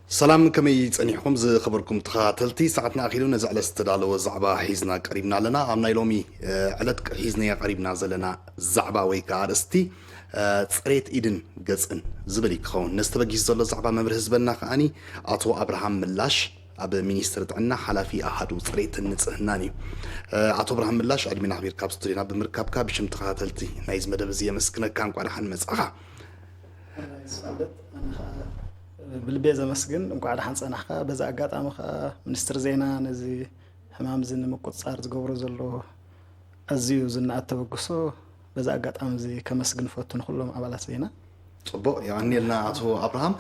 ሰላም፣ ከመይ ጸኒሕኩም ዝኸበርኩም ተኸታተልቲ? ሰዓትና ኣኺሉ ነዚ ዕለት ዝተዳለወ ዛዕባ ሒዝና ቀሪብና ኣለና። ኣብ ናይ ሎሚ፣ እ፣ ዕለት ሒዝናዮ ቀሪብና ዘለና ዛዕባ ወይ ከኣ ኣርእስቲ፣ እ፣ ጽሬት ኢድን ገጽን ዝብል እዩ ክኸውን። ነዚ ተበጊሱ ዘሎ ዛዕባ መብርሂ ዝህበና ከኣኒ ኣቶ ኣብርሃም ምላሽ ኣብ ሚኒስትሪ ጥዕና ሓላፊ ኣሃዱ ጽሬትን ንጽህናን እዩ። እ፣ ኣቶ ኣብርሃም ምላሽ፣ ዕድሜና ኣኽቢርካ ኣብ ስቱዲዮና ብምርካብካ ብሽም ተኸታተልቲ ናይዚ መደብ እዚ የመስግነካ። እንቋዕ ደሓን መጻኻ። ራይ ዝፈልጥ ኣነ ከዓ ብልቤ ዘመስግን፣ እንቋዕ ደሓን ጸናሕካ። በዚ ኣጋጣሚ ከዓ ሚኒስትሪ ዜና ነዚ ሕማም እዚ ንምቁፅፃር ዝገብሮ ዘሎ ኣዝዩ ዝነኣድ ተበግሶ በዚ ኣጋጣሚ እዚ ከመስግን እፈቱ ንኩሎም ኣባላት ዜና። ጽቡቕ፣ የቐንየልና ኣቶ ኣብርሃም።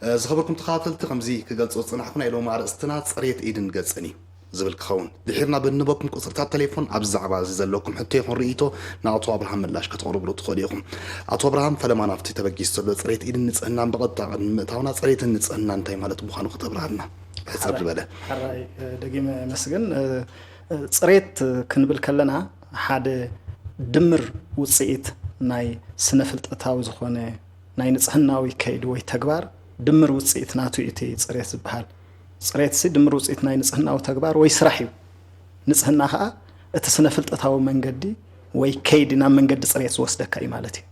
እ፣ ዝኸበርኩም ተኸታተልቲ፣ ከምዚ ክገልጾ ዝጸናሕኩ፣ ናይ ሎሚ ኣርእስትና ጽሬት ኢድን ገጽን እዩ ዝብል ክኸውን። ድሒርና ብንበኩም ቁጽርታት ቴሌፎን ኣብዚ ዛዕባ እዚ ዘለኩም ሕቶ ይኹን ርእይቶ ንኣቶ ኣብርሃም ምላሽ ከተቕርብሉ ትኽእሉ ኢኹም። ኣቶ ኣብርሃም፣ ፈለማ ናብቲ ተበጊሱ ዘሎ ጽሬት ኢድን ንጽህናን ብቐጥታ ቅድሚ ምእታውና፣ ጽሬትን ንጽህናን እንታይ ማለት ምዃኑ ከተብርሃልና ሕጽር ዝበለ። ሕራይ፣ እ፣ ደጊመ የመስግን። እ፣ እ፣ ጽሬት ክንብል ከለና ሓደ ድምር ውጽኢት ናይ ስነ ፍልጠታዊ ዝኾነ ናይ ንጽህናዊ ከይዲ ወይ ተግባር ድምር ውጽኢት ናቱ እዩ እቲ ጽሬት ዝበሃል። ጽሬትሲ ድምር ውጽኢት ናይ ንጽህናዊ ተግባር ወይ ስራሕ እዩ። ንጽህና ኸኣ እቲ ስነ ፍልጠታዊ መንገዲ ወይ ከይዲ ናብ መንገዲ ጽሬት ዝወስደካ እዩ ማለት እዩ።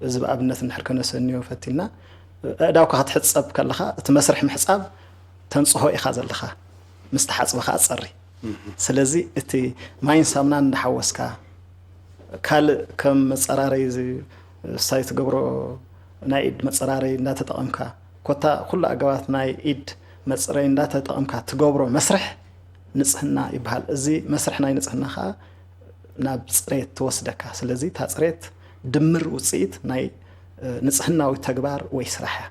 እዚ ብኣብነት እንድሕር ከነሰንዮ ፈቲልና፣ ኣእዳውካ ክትሕጸብ ከለኻ እቲ መስርሕ ምሕጻብ ተንጽሆ ኢኻ ዘለኻ፣ ምስ ተሓጽበ ኸኣ ጸሪ። ስለዚ እቲ ማይን ሳሙናን እንዳሓወስካ፣ ካልእ ከም መጸራረይ እዚ ሳይ ትገብሮ ናይ ኢድ መጸራረይ እንዳተጠቐምካ፣ ኮታ ኩሉ ኣገባት ናይ ኢድ መጽረይ እንዳተጠቐምካ ትገብሮ መስርሕ ንጽህና ይበሃል። እዚ መስርሕ ናይ ንጽህና ኸኣ ናብ ጽሬት ትወስደካ። ስለዚ እታ ጽሬት ድምር ውጽኢት ናይ፣ እ፣ ንጽህናዊ ተግባር ወይ ስራሕ እያ።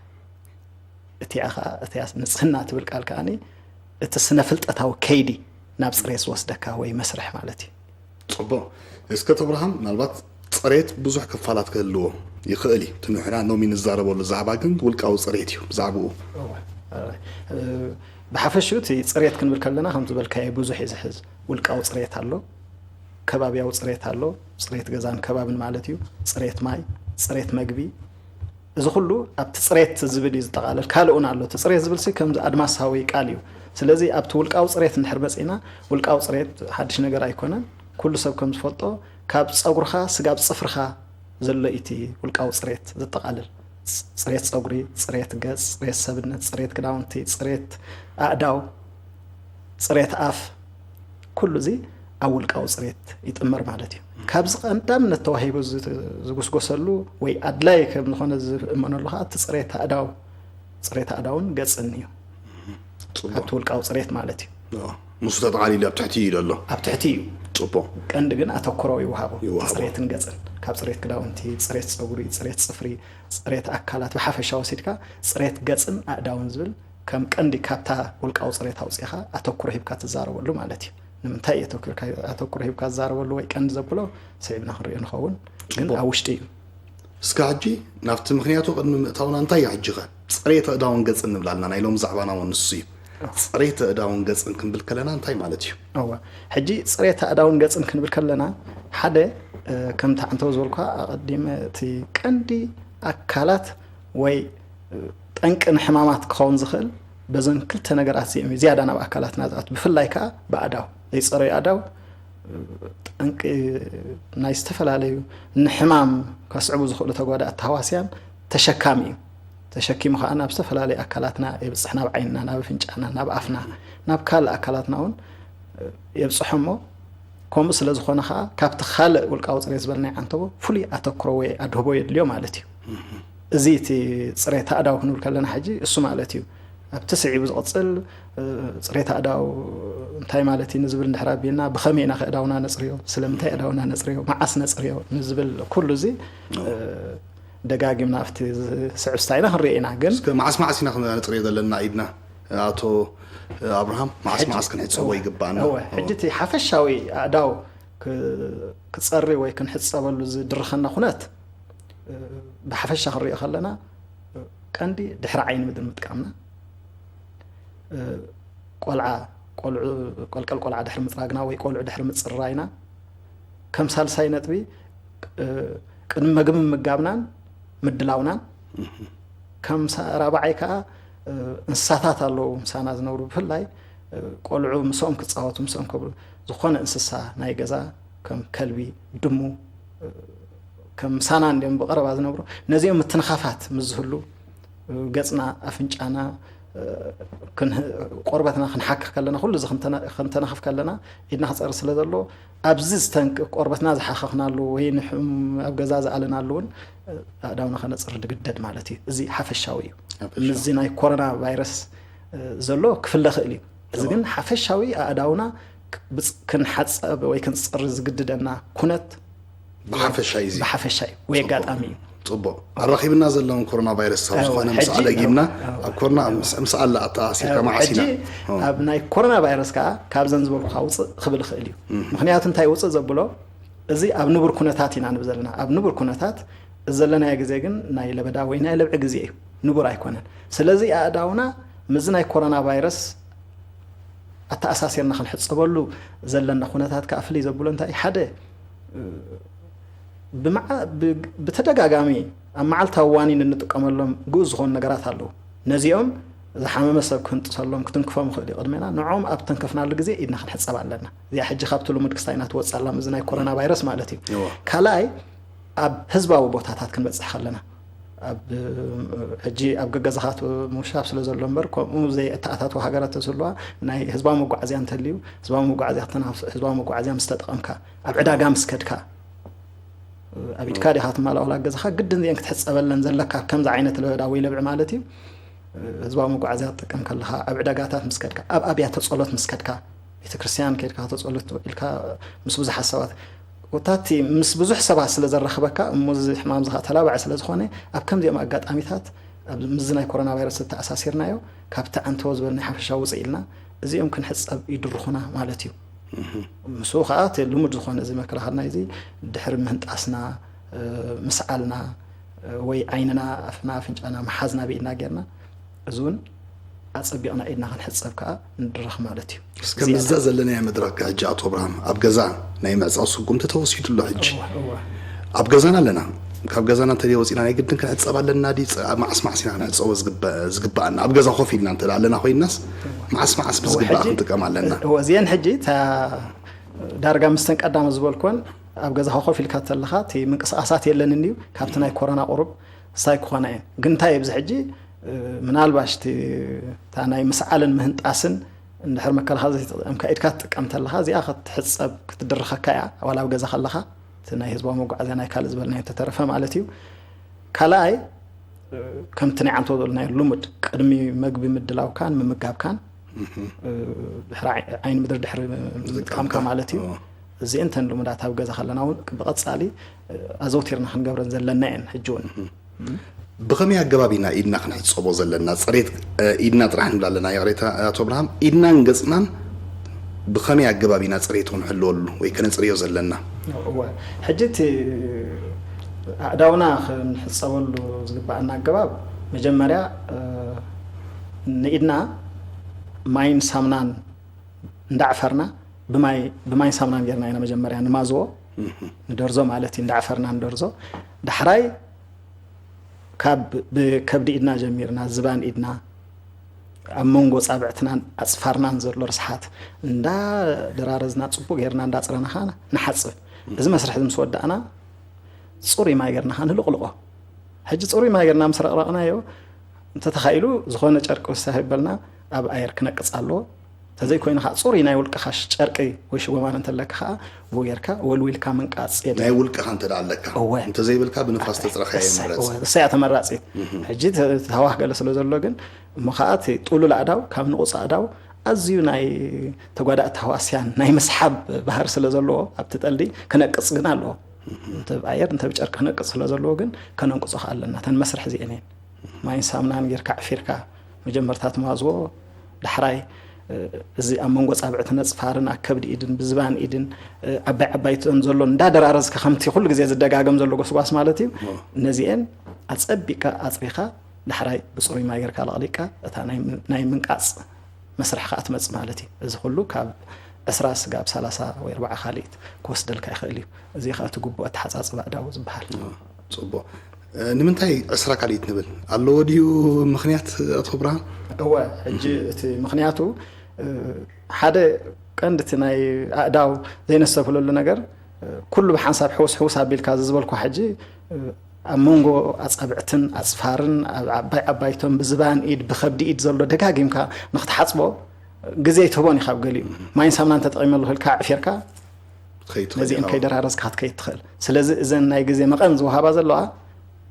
እቲኣ ኸኣ፣ እቲኣ ንጽህና ትብል ቃል ከኣኒ እቲ ስነ ፍልጠታዊ ከይዲ ናብ ጽሬት ዝወስደካ ወይ መስርሕ ማለት እዩ። ጽቡቕ። እስከ ተብርሃም፣ ምናልባት ጽሬት ብዙሕ ክፋላት ክህልዎ ይኽእል እዩ። እቲ ንሕና ሎሚ ንዛረበሉ ዛዕባ ግን ውልቃዊ ጽሬት እዩ ብዛዕባኡ። እወ፣ እወ። እ፣ ብሓፈሽኡ እቲ ጽሬት ክንብል ከለና ከም ዝበልካዮ ብዙሕ እዩ ዝሕዝ። ውልቃዊ ጽሬት ኣሎ፣ ከባብያዊ ጽሬት ኣሎ፣ ጽሬት ገዛን ከባብን ማለት እዩ፣ ጽሬት ማይ፣ ጽሬት መግቢ፣ እዚ ኩሉ ኣብቲ ጽሬት ዝብል እዩ ዝጠቓለል። ካልእ እውን ኣሎ። እቲ ጽሬት ዝብል ሲ ከምዚ ኣድማሳዊ ቃል እዩ። ስለዚ ኣብቲ ውልቃዊ ጽሬት እንድሕር መጺእና፣ ውልቃዊ ጽሬት ሓድሽ ነገር ኣይኮነን። ኩሉ ሰብ ከም ዝፈልጦ ካብ ጸጉርኻ ስጋብ ጽፍርኻ ዘሎ እዩ እቲ ውልቃዊ ጽሬት ዘጠቓልል። ጽ-፣ ጽሬት ጸጉሪ፣ ጽሬት ገጽ፣ ጽሬት ሰብነት፣ ጽሬት ክዳውንቲ፣ ጽሬት ኣእዳው፣ ጽሬት ኣፍ፣ ኩሉ እዚ ኣብ ውልቃዊ ጽሬት ይጥመር ማለት እዩ። ካብዚ ቀዳምነት ተዋሂቡ ዝ-፣ ዝጉስጎሰሉ ወይ ኣድላይ ከም ዝኾነ ዝእመነሉ ኸዓ እቲ ጽሬት ኣእዳው፣ ጽሬት ኣእዳውን ገጽን እዩ። ጽቡቕ። ካብቲ ውልቃዊ ጽሬት ማለት እዩ። ኣዎ። ምስኡ ተጠቓሊሉ ኣብ ትሕቲ እዩ ዘሎ። ኣብ ትሕቲ እዩ። ጽቡቕ። ቀንዲ ግን ኣተኩሮ ይወሃቦ። ይወሃቦ። ጽሬትን ገጽን። ካብ ጽሬት ክዳውንቲ፣ ጽሬት ጸጉሪ፣ ጽሬት ጽፍሪ፣ ጽሬት ኣካላት ብሓፈሻ ወሲድካ ጽሬት ገጽን ኣእዳውን ዝብል ከም ቀንዲ ካብታ ውልቃዊ ጽሬት ኣውጺኻ ኣተኩሮ ሂብካ ትዛረበሉ ማለት እዩ። ንምንታይ እዩ ኣተኩርካ-፣ ኣተኩሮ ሂብካ ትዛረበሉ ወይ ቀንዲ ዘብሎ ስዒብና ክንሪኦ ንኸውን፣ ግን ጽቡቕ። ኣብ ውሽጢ እዩ። እስከ ሕጂ ናብቲ ምኽንያቱ ቅድሚ ምእታውና እንታይ እዩ ሕጂ ኸ? ጽሬት ኣእዳውን ገጽን ንብላልና ናይ ሎሚ ዛዕባና እውን ንሱ እዩ። ጽሬት ኣእዳውን ገጽን ክንብል ከለና እንታይ ማለት እዩ? እወ፣ ሕጂ ጽሬት ኣእዳውን ገጽን ክንብል ከለና ሓደ፣ እ፣ ከምቲ ዓንተው ዝበልኳ ኣቐዲመ እቲ ቀንዲ ኣካላት ወይ፣ እ፣ ጠንቂ ንሕማማት ክኸውን ዝኽእል በዘን ክልተ ነገራት እዚኦም እዩ ዝያዳ ናብ ኣካላትና ዝኣቱ። ብፍላይ ከኣ ብኣእዳው፣ ዘይጸረዩ ኣእዳው፣ እ፣ ጠንቂ ናይ ዝተፈላለዩ ንሕማም ከስዕቡ ዝኽእሉ ተጓዳእቲ ተሃዋስያን ተሸካሚ እዩ። ተሸኪሙ ከኣ ናብ ዝተፈላለዩ ኣካላትና የብጽሕ፣ ናብ ዓይንና፣ ናብ ኣፍንጫና፣ ናብ ኣፍና፣ ናብ ካልእ ኣካላትና እውን የብጽሖ እሞ፣ ከምኡ ስለ ዝኾነ ከኣ ካብቲ ካልእ ውልቃዊ ጽሬት ዝበልናዮ ዓንተቦ ፍሉይ ኣተኩሮ ወይ ኣድህቦ የድልዮ ማለት እዩ። እዚ እቲ ጽሬት ኣእዳው ክንብል ከለና ሕጂ እሱ ማለት እዩ። ኣብቲ ስዒቡ ዝቕጽል፣ እ፣ ጽሬት ኣእዳው እንታይ ማለት እዩ ንዝብል እንድሕር ኣቢልና፣ ብኸመይ ኢና ከ ኣእዳውና ነጽርዮ፣ ስለምንታይ ኣእዳውና ነጽርዮ፣ መዓስ ነጽርዮ ንዝብል ኩሉ እዚ፣ እ፣ ደጋጊምና ኣብቲ ዝስዕብ ስታይና ክንሪኦ ኢና። ግን እስከ መዓስ መዓስ ኢና ክነጽርዮ ዘለና ኢድና? ኣቶ ኣብርሃም፣ መዓስ ሕጂ፣ መዓስ ክንሕጸቦ እወ፣ ይግባኣና? እወ፣ እወ። ሕጂ እቲ ሓፈሻዊ ኣእዳው ክ-፣ ክጸሪ ወይ ክንሕጸበሉ ዝድርኸና ኩነት፣ እ፣ ብሓፈሻ ክንሪኦ ከለና፣ እ፣ ቀንዲ ድሕሪ ዓይኒ ምድሪ ምጥቃምና፣ እ፣ ቆልዓ፣ ቆልዑ፣ ቀልቀል ቆልዓ ድሕሪ ምጽራግና ወይ ቆልዑ ድሕሪ ምጽራይና፣ ከም ሳልሳይ ነጥቢ፣ እ፣ ቅድሚ መግቢ ምምጋብናን ምድላውናን፣ ከም ሳ-፣ ራብዓይ ከኣ እንስሳታት ኣለዉ ምሳና ዝነብሩ፣ ብፍላይ ቆልዑ ምስኦም ክፃወቱ ምስኦም ከብሉ፣ ዝኾነ እንስሳ ናይ ገዛ ከም ከልቢ፣ ድሙ፣ ከም ምሳና እንዲኦም ብቐረባ ዝነብሩ፣ ነዚኦም ምትንኻፋት ምስ ዝህሉ፣ ገፅና፣ ኣፍንጫና፣ ቆርበትና ክንሓክኽ ከለና፣ ኩሉ እዚ ክንተነኽፍ ከለና ኢድና ክፀሪ ስለ ዘለዎ፣ ኣብዚ ዝተንክ ቆርበትና ዝሓኸኽናሉ ወይ ኣብ ገዛ ዝኣለናሉ እውን ኣእዳውና ከነፅሪ ንግደድ ማለት እዩ። እዚ ሓፈሻዊ እዩ። ምስዚ ናይ ኮሮና ቫይረስ ዘሎ ክፍለ ክእል እዩ። እዚ ግን ሓፈሻዊ ኣእዳውና ክንሓፀብ ወይ ክንፅሪ ዝግድደና ኩነት ብሓፈሻ እዩ። ብሓፈሻ እዩ ወይ ኣጋጣሚ እዩ። ፅቡቅ ኣራኺብና ዘለውን ኮሮና ቫይረስ ኣብ ዝኾነ ምስ ኣለጊብና ኣብ ኮሮና ምስ ኣላ ኣተኣሲርካ መዓስ ኢና ኣብ ናይ ኮሮና ቫይረስ ከዓ ካብዘን ዝበልኩካ ውፅእ ክብል ይኽእል እዩ። ምክንያቱ እንታይ ውፅእ ዘብሎ፣ እዚ ኣብ ንቡር ኩነታት ኢና ንብ ዘለና። ኣብ ንቡር ኩነታት ዘለናዮ ግዜ ግን ናይ ለበዳ ወይ ናይ ለብዒ ግዜ እዩ፣ ንቡር ኣይኮነን። ስለዚ ኣእዳውና ምስዚ ናይ ኮሮና ቫይረስ ኣተኣሳሲርና ክንሕፀበሉ ዘለና ኩነታት ከዓ ፍልይ ዘብሎ እንታይ ሓደ ብተደጋጋሚ ኣብ መዓልታዊ ዋኒን እንጥቀመሎም ግኡዝ ዝኾኑ ነገራት ኣለዉ። ነዚኦም ዝሓመመ ሰብ ክህንጥሰሎም ክትንክፎም ይኽእል እዩ። ቅድሜና ንዕኦም ኣብ ተንከፍናሉ ግዜ ኢድና ክንሕፀብ ኣለና። እዚኣ ሕጂ ካብቲ ልሙድ ክስታይ ኢና ትወፅእ ኣላ፣ ምስዚ ናይ ኮሮና ቫይረስ ማለት እዩ። ካልኣይ ኣብ ህዝባዊ ቦታታት ክንበፅሕ ከለና፣ ኣብ ሕጂ ኣብ ገገዛኻ ምውሻብ ስለ ዘሎ እምበር፣ ከምኡ ዘይተኣታተው ሃገራት ተዝህልዋ፣ ናይ ህዝባዊ መጓዓዝያ እንተልዩ፣ ህዝባዊ መጓዓዝያ ህዝባዊ መጓዓዝያ ምስ ተጠቐምካ፣ ኣብ ዕዳጋ ምስ ከድካ፣ ኣብ ኢድካ ዲኻ ትማላኦላ ገዛኻ ግድን እዚአን ክትሕፀበለን ዘለካ፣ ከምዚ ዓይነት ለበዳ ወይ ለብዒ ማለት እዩ። ህዝባዊ መጓዓዝያ ትጥቀም ከለኻ፣ ኣብ ዕዳጋታት ምስ ከድካ፣ ኣብ ኣብያተ ጸሎት ምስ ከድካ፣ ቤተክርስትያን ከድካ ተጸሎት ኢልካ ምስ ብዙሓት ሰባት፣ ወታቲ ምስ ብዙሕ ሰባት ስለ ዘራኽበካ፣ እሞ እዚ ሕማም ዝኻ ተላባዒ ስለ ዝኾነ፣ ኣብ ከምዚኦም ኣጋጣሚታት ኣብ ምዚ ናይ ኮሮና ቫይረስ ዝተኣሳሲርናዮ ካብቲ ዓንተዎ ዝበል ናይ ሓፈሻ ውፅእ ኢልና እዚኦም ክንሕፀብ ይድርኹና ማለት እዩ። ምስኡ ከዓ እቲ ልሙድ ዝኾነ እዚ መከላኸልና እዚ ድሕሪ ምህንጣስና፣ ምስዓልና ወይ ዓይንና፣ ኣፍና፣ ኣፍንጫና፣ መሓዝና ብኢድና ጌርና እዚ እውን ኣፀቢቕና ኢድና ክንሕፀብ ከዓ ንድረኽ ማለት እዩ። እስከ ምስዛ ዘለናዮ መድረኽ ሕጂ ኣቶ ኣብርሃም ኣብ ገዛ ናይ ምዕፃው ስጉምቲ ተወሲዱ ኣሎ። ሕጂ ኣብ ገዛና ኣለና። ካብ ገዛና እንተዘይ ወፂና ናይ ግድን ክንሕፀብ ኣለና ድዩ? መዓስ መዓስ ኢና ክንሕፀቦ ዝግባኣና? ኣብ ገዛ ኮፍ ኢልና እንተ ኣለና ኮይናስ መዓስ መዓስ ብዝግባእ ክንጥቀም ኣለና? እወ እዚአን ሕጂ ዳርጋ ምስተን ቀዳሞ ዝበልኮን ኣብ ገዛኻ ኮፍ ኢልካ ተለኻ እቲ ምንቅስቃሳት የለን እንድዩ። ካብቲ ናይ ኮሮና ቁሩብ ስታይ ክኾና እየን። ግን እንታይ ኣብዚ ሕጂ ምናልባሽ እታ ናይ ምስዓልን ምህንጣስን እንድሕር መከላኸሊ ዘይተጠቀምካ ኢድካ ትጥቀም ተለኻ እዚኣ ክትሕፀብ ክትድርኸካ እያ። ዋላ ኣብ ገዛ ከለኻ እቲ ናይ ህዝባዊ መጓዓዝያ ናይ ካልእ ዝበልናዮ ተተረፈ ማለት እዩ። ካልኣይ ከምቲ ናይ ዓንቶ ዝበልናዮ ልሙድ ቅድሚ መግቢ ምድላውካን ምምጋብካን ድሕሪ ዓይኒ ምድሪ ድሕሪ ምጥቃምካ ማለት እዩ። እዚአን እተን ልሙዳት ኣብ ገዛ ከለና እውን ብቐፃሊ ኣዘውቲርና ክንገብረን ዘለና እየን። ሕጂ እውን ብኸመይ ኣገባብ ኢና ኢድና ክንሕፀቦ ዘለና? ፅሬት ኢድና ጥራሕ ንብል ኣለና። ይቕሬታ ኣቶ ኣብርሃም፣ ኢድናን ገፅናን ብኸመይ ኣገባብ ኢና ፅሬቱ ክንሕልወሉ ወይ ከነፅርዮ ዘለና? እወ፣ ሕጂ እቲ ኣእዳውና ክንሕፀበሉ ዝግባኣና ኣገባብ መጀመርያ ንኢድና ማይን ሳምናን እንዳዕፈርና ብማይ ብማይን ሳምናን ጌርና ኢና መጀመርያ ንማዝዎ ንደርዞ ማለት እዩ። እንዳዕፈርና ንደርዞ ዳሕራይ ካብ ብከብዲ ኢድና ጀሚርና ዝባን ኢድና ኣብ መንጎ ፃብዕትናን ኣፅፋርናን ዘሎ ርስሓት እንዳደራረዝና ፅቡቅ ጌርና እንዳፅረና ከዓ ንሓፅብ። እዚ መስርሕ እዚ ምስ ወዳእና ፅሩይ ማይ ጌርና ከዓ ንልቕልቆ። ሕጂ ፅሩይ ማይ ጌርና ምስ ረቕረቕናዮ እንተተኻኢሉ ዝኾነ ጨርቂ ውሳኺ በልና ኣብ ኣየር ክነቅፅ ኣለዎ። ተዘይኮይኑ ከዓ ፅሩይ ናይ ውልቅኻ ጨርቂ ወይ ሽጎማን እንተለካ ከዓ ብኡ ጌርካ ወልዊልካ ምንቃፅ የድሊ። ናይ ውልቅኻ እንተ ኣለካ እወ። እንተዘይብልካ ብንፋስ ተፅረኻ እሳ- ይምረፅ። እወ፣ እሳ እያ ተመራፂት። ሕጂ ተ- ተህዋህ ገለ ስለ ዘሎ ግን እሞ ከዓ እቲ ጥሉል ኣእዳው ካብ ንቑፅ ኣእዳው ኣዝዩ ናይ ተጓዳእቲ ተህዋስያን ናይ ምስሓብ ባህሪ ስለ ዘለዎ ኣብቲ ጠልዲ ክነቅፅ ግን ኣለዎ። እንተ ብኣየር እንተ ብጨርቂ ክነቅፅ ስለ ዘለዎ ግን ከነንቅፆ ከዓ ኣለና። እተን መስርሕ እዚአን እየን። ማይን ሳምናን ጌርካ ዕፊርካ መጀመርታ ትማዝዎ ዳሕራይ እዚ ኣብ መንጎ ፃብዕቲ ነፅፋርን ኣብ ከብዲ ኢድን ብዝባን ኢድን ዓባይ ዓባይትን ዘሎ እንዳደራረዝካ ከምቲ ኩሉ ግዜ ዝደጋገም ዘሎ ጎስጓስ ማለት እዩ። ነዚአን ኣፀቢቅካ ኣፅሪኻ ዳሕራይ ብፅሩይ ማይ ጌርካ ለቕሊቅካ እታ ናይ ምንቃፅ መስርሕ ከዓ ትመፅእ ማለት እዩ። እዚ ኩሉ ካብ ዕስራ ስጋብ ሰላሳ ወይ ኣርባዓ ካልኢት ክወስደልካ ይኽእል እዩ። እዚ ከዓ እቲ ግቡእ ኣተሓፃፅባ ኣእዳው ዝበሃል። ፅቡቅ። ንምንታይ ዕስራ ካልኢት ንብል ኣለዎ ድዩ ምኽንያት ኣቶ ብርሃን? እወ፣ ሕጂ እቲ ምኽንያቱ ሓደ ቀንዲ እቲ ናይ ኣእዳው ዘይነስተብህለሉ ነገር ኩሉ ብሓንሳብ ሕውስ ሕውስ ኣቢልካ እዚ ዝበልኳ ሕጂ ኣብ መንጎ ኣጻብዕትን ኣጽፋርን ኣብ ዓባይ ዓባይቶም ብዝባን ኢድ ብኸብዲ ኢድ ዘሎ ደጋጊምካ ንክትሓጽቦ ግዜ ኣይትህቦን ኢኻ። ኣብ ገሊኡ ማይን ሳምናን ተጠቒመ ኣለኹ ኢልካ ኣዕፊርካ ነዚአን ከይደራረዝካ ክትከይድ ትኽእል። ስለዚ እዘን ናይ ግዜ መቐን ዝወሃባ ዘለዋ